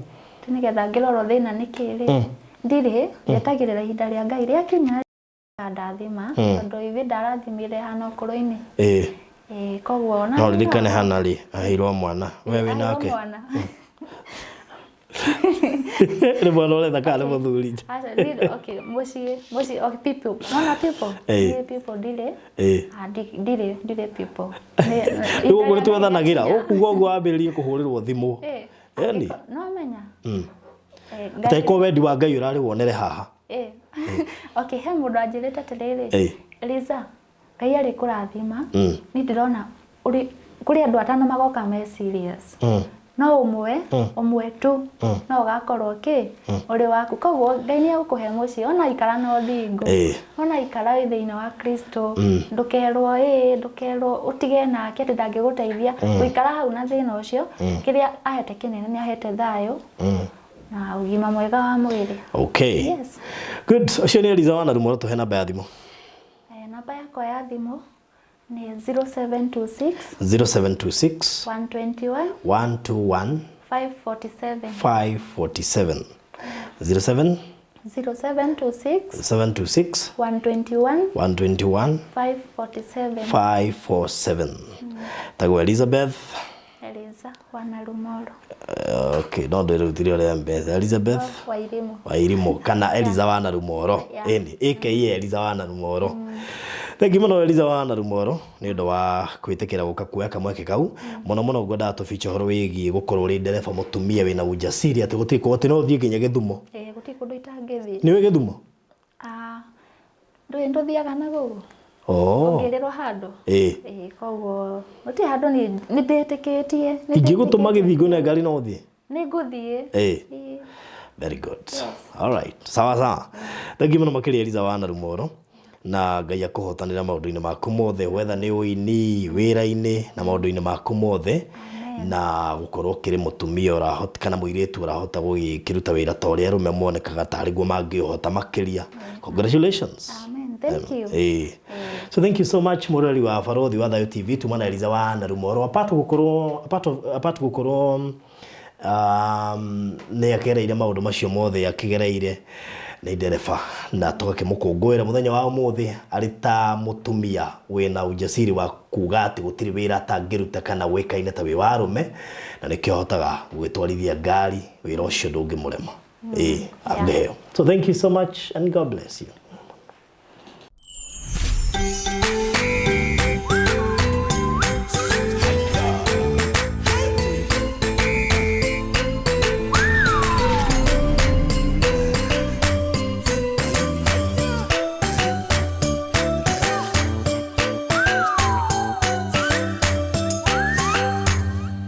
ti nĩgetha ngĩrorwo thĩna nĩkĩ rĩ, ndirĩ, njetagĩrĩra ihinda rĩa Ngai rĩakinya ndathima tondũ ithuĩ ndarathimire hana ũkũrũ-inĩ. Koguo ona No ririkane hana rĩ aheirwo mwana we wĩ nake. Mwana. Nĩ mwana ũretha kana nĩ mũthuri? Aca, ndirĩ, okay, mũciĩ, mũciĩ, okay, people. Nona people? Ndirĩ people, ndirĩ. Ah, ndirĩ, ndirĩ people. Rĩu ũguo nĩ twethanagĩra, ũkuga ũguo wambĩrĩrie kũhũrĩrwo thimũ. Ĩni. No menya. Atarĩ wendi wa Ngai ũrarĩ wonere haha. Okay, he mũndũ anjĩrĩte atĩrĩrĩ, Liza, Ngai arĩ kũrathima, niĩ ndĩrona kũrĩ andũ atano magoka me serious. No ũmwe, ũmwe tu, no ũgakorwo kĩ, ũrĩ waku. Koguo Ngai nĩ egũkũhe mũciĩ, ona ikara na ũthingu, ona ikara wĩ thĩinĩ wa Kristo, ndũkerwo ĩ, ndũkerwo ũtige nake atĩ ndangĩgũteithia, gũikara hau na thĩna ũcio, kĩrĩa ahete kĩnene nĩ ahete thayũ, na ũgima mwega wa mwĩrĩ. Okay. Yes. Good. Ũcio nĩ Eliza wa Narumoro, tũhe namba ya thimũ. Namba yakwa ya thimũ nĩ 0726 0726 121 121 547 547. 07 0726 726 121 121 547. 547. Tagwo Elizabeth. Eliza wa Narumoro. Okay, no ndĩrutire ũrĩa mbeca. Elizabeth Wairimu. Wairimu kana Eliza wa Narumoro. Yeah. Ĩni, aka Eliza wa Narumoro. Thengi mũno Eliza wa Narumoro nĩ ũndũ wa kwĩtĩkĩra gũka kuoya kamweke kau. Mũno mũno ngwendaga tũbiche ũhoro wĩgiĩ gũkorwo ũrĩ ndereba mũtumia wĩna ujasiri atĩ gũtirĩ atĩ no ũthiĩ nginya Gĩthumo. Ĩĩ, gũtirĩ kũndũ itangĩthiĩ. Nĩ ũĩ Gĩthumo? Ah, ndũĩ ndũthiaga na gũkũ? Oh. Ũngĩrĩrwo handũ? Ĩĩ. Ĩĩ, koguo gũtirĩ handũ niĩ nĩ ndĩtĩkĩtie. Ingĩgũtũma Gĩthingo na ngari no ũthiĩ? Nĩ ngũthiĩ. Ĩĩ. Ĩĩ. Very good. All right. Sawa sawa. Thank you mũno makĩria Eliza wa Narumoro na Ngai akũhotanĩra maũndũ-inĩ maku mothe, whether nĩ ũini, wĩra-inĩ na maũndũ-inĩ maku mothe, na gũkorwo ũkĩrĩ mũtumia ũrahota kana mũirĩtu ũrahota gũgĩkĩruta wĩra ta ũrĩa arũme monekaga tarĩ guo mangĩũhota makĩria. Congratulations. Amen. Thank you. Ĩĩ. So thank you so much mũrori wa Barothi wa Thayo TV, tuma na Eliza wa Narumoro. Apart gũkorwo apart of, apart gũkorwo nĩ agereire maũndũ macio mothe akĩgereire, nĩ ndereba na tũgakĩmũkũngũĩra mũthenya wa ũmũthĩ arĩ ta mũtumia wĩna ujasiri wa kuga atĩ gũtirĩ wĩra atangĩruta kana ũĩkaine ta wĩ wa arũme, na nĩkĩo ahotaga gũgĩtwarithia ngari, wĩra ũcio ndũngĩmũrema. Ĩĩ, angĩheo. So thank you so much and God bless you.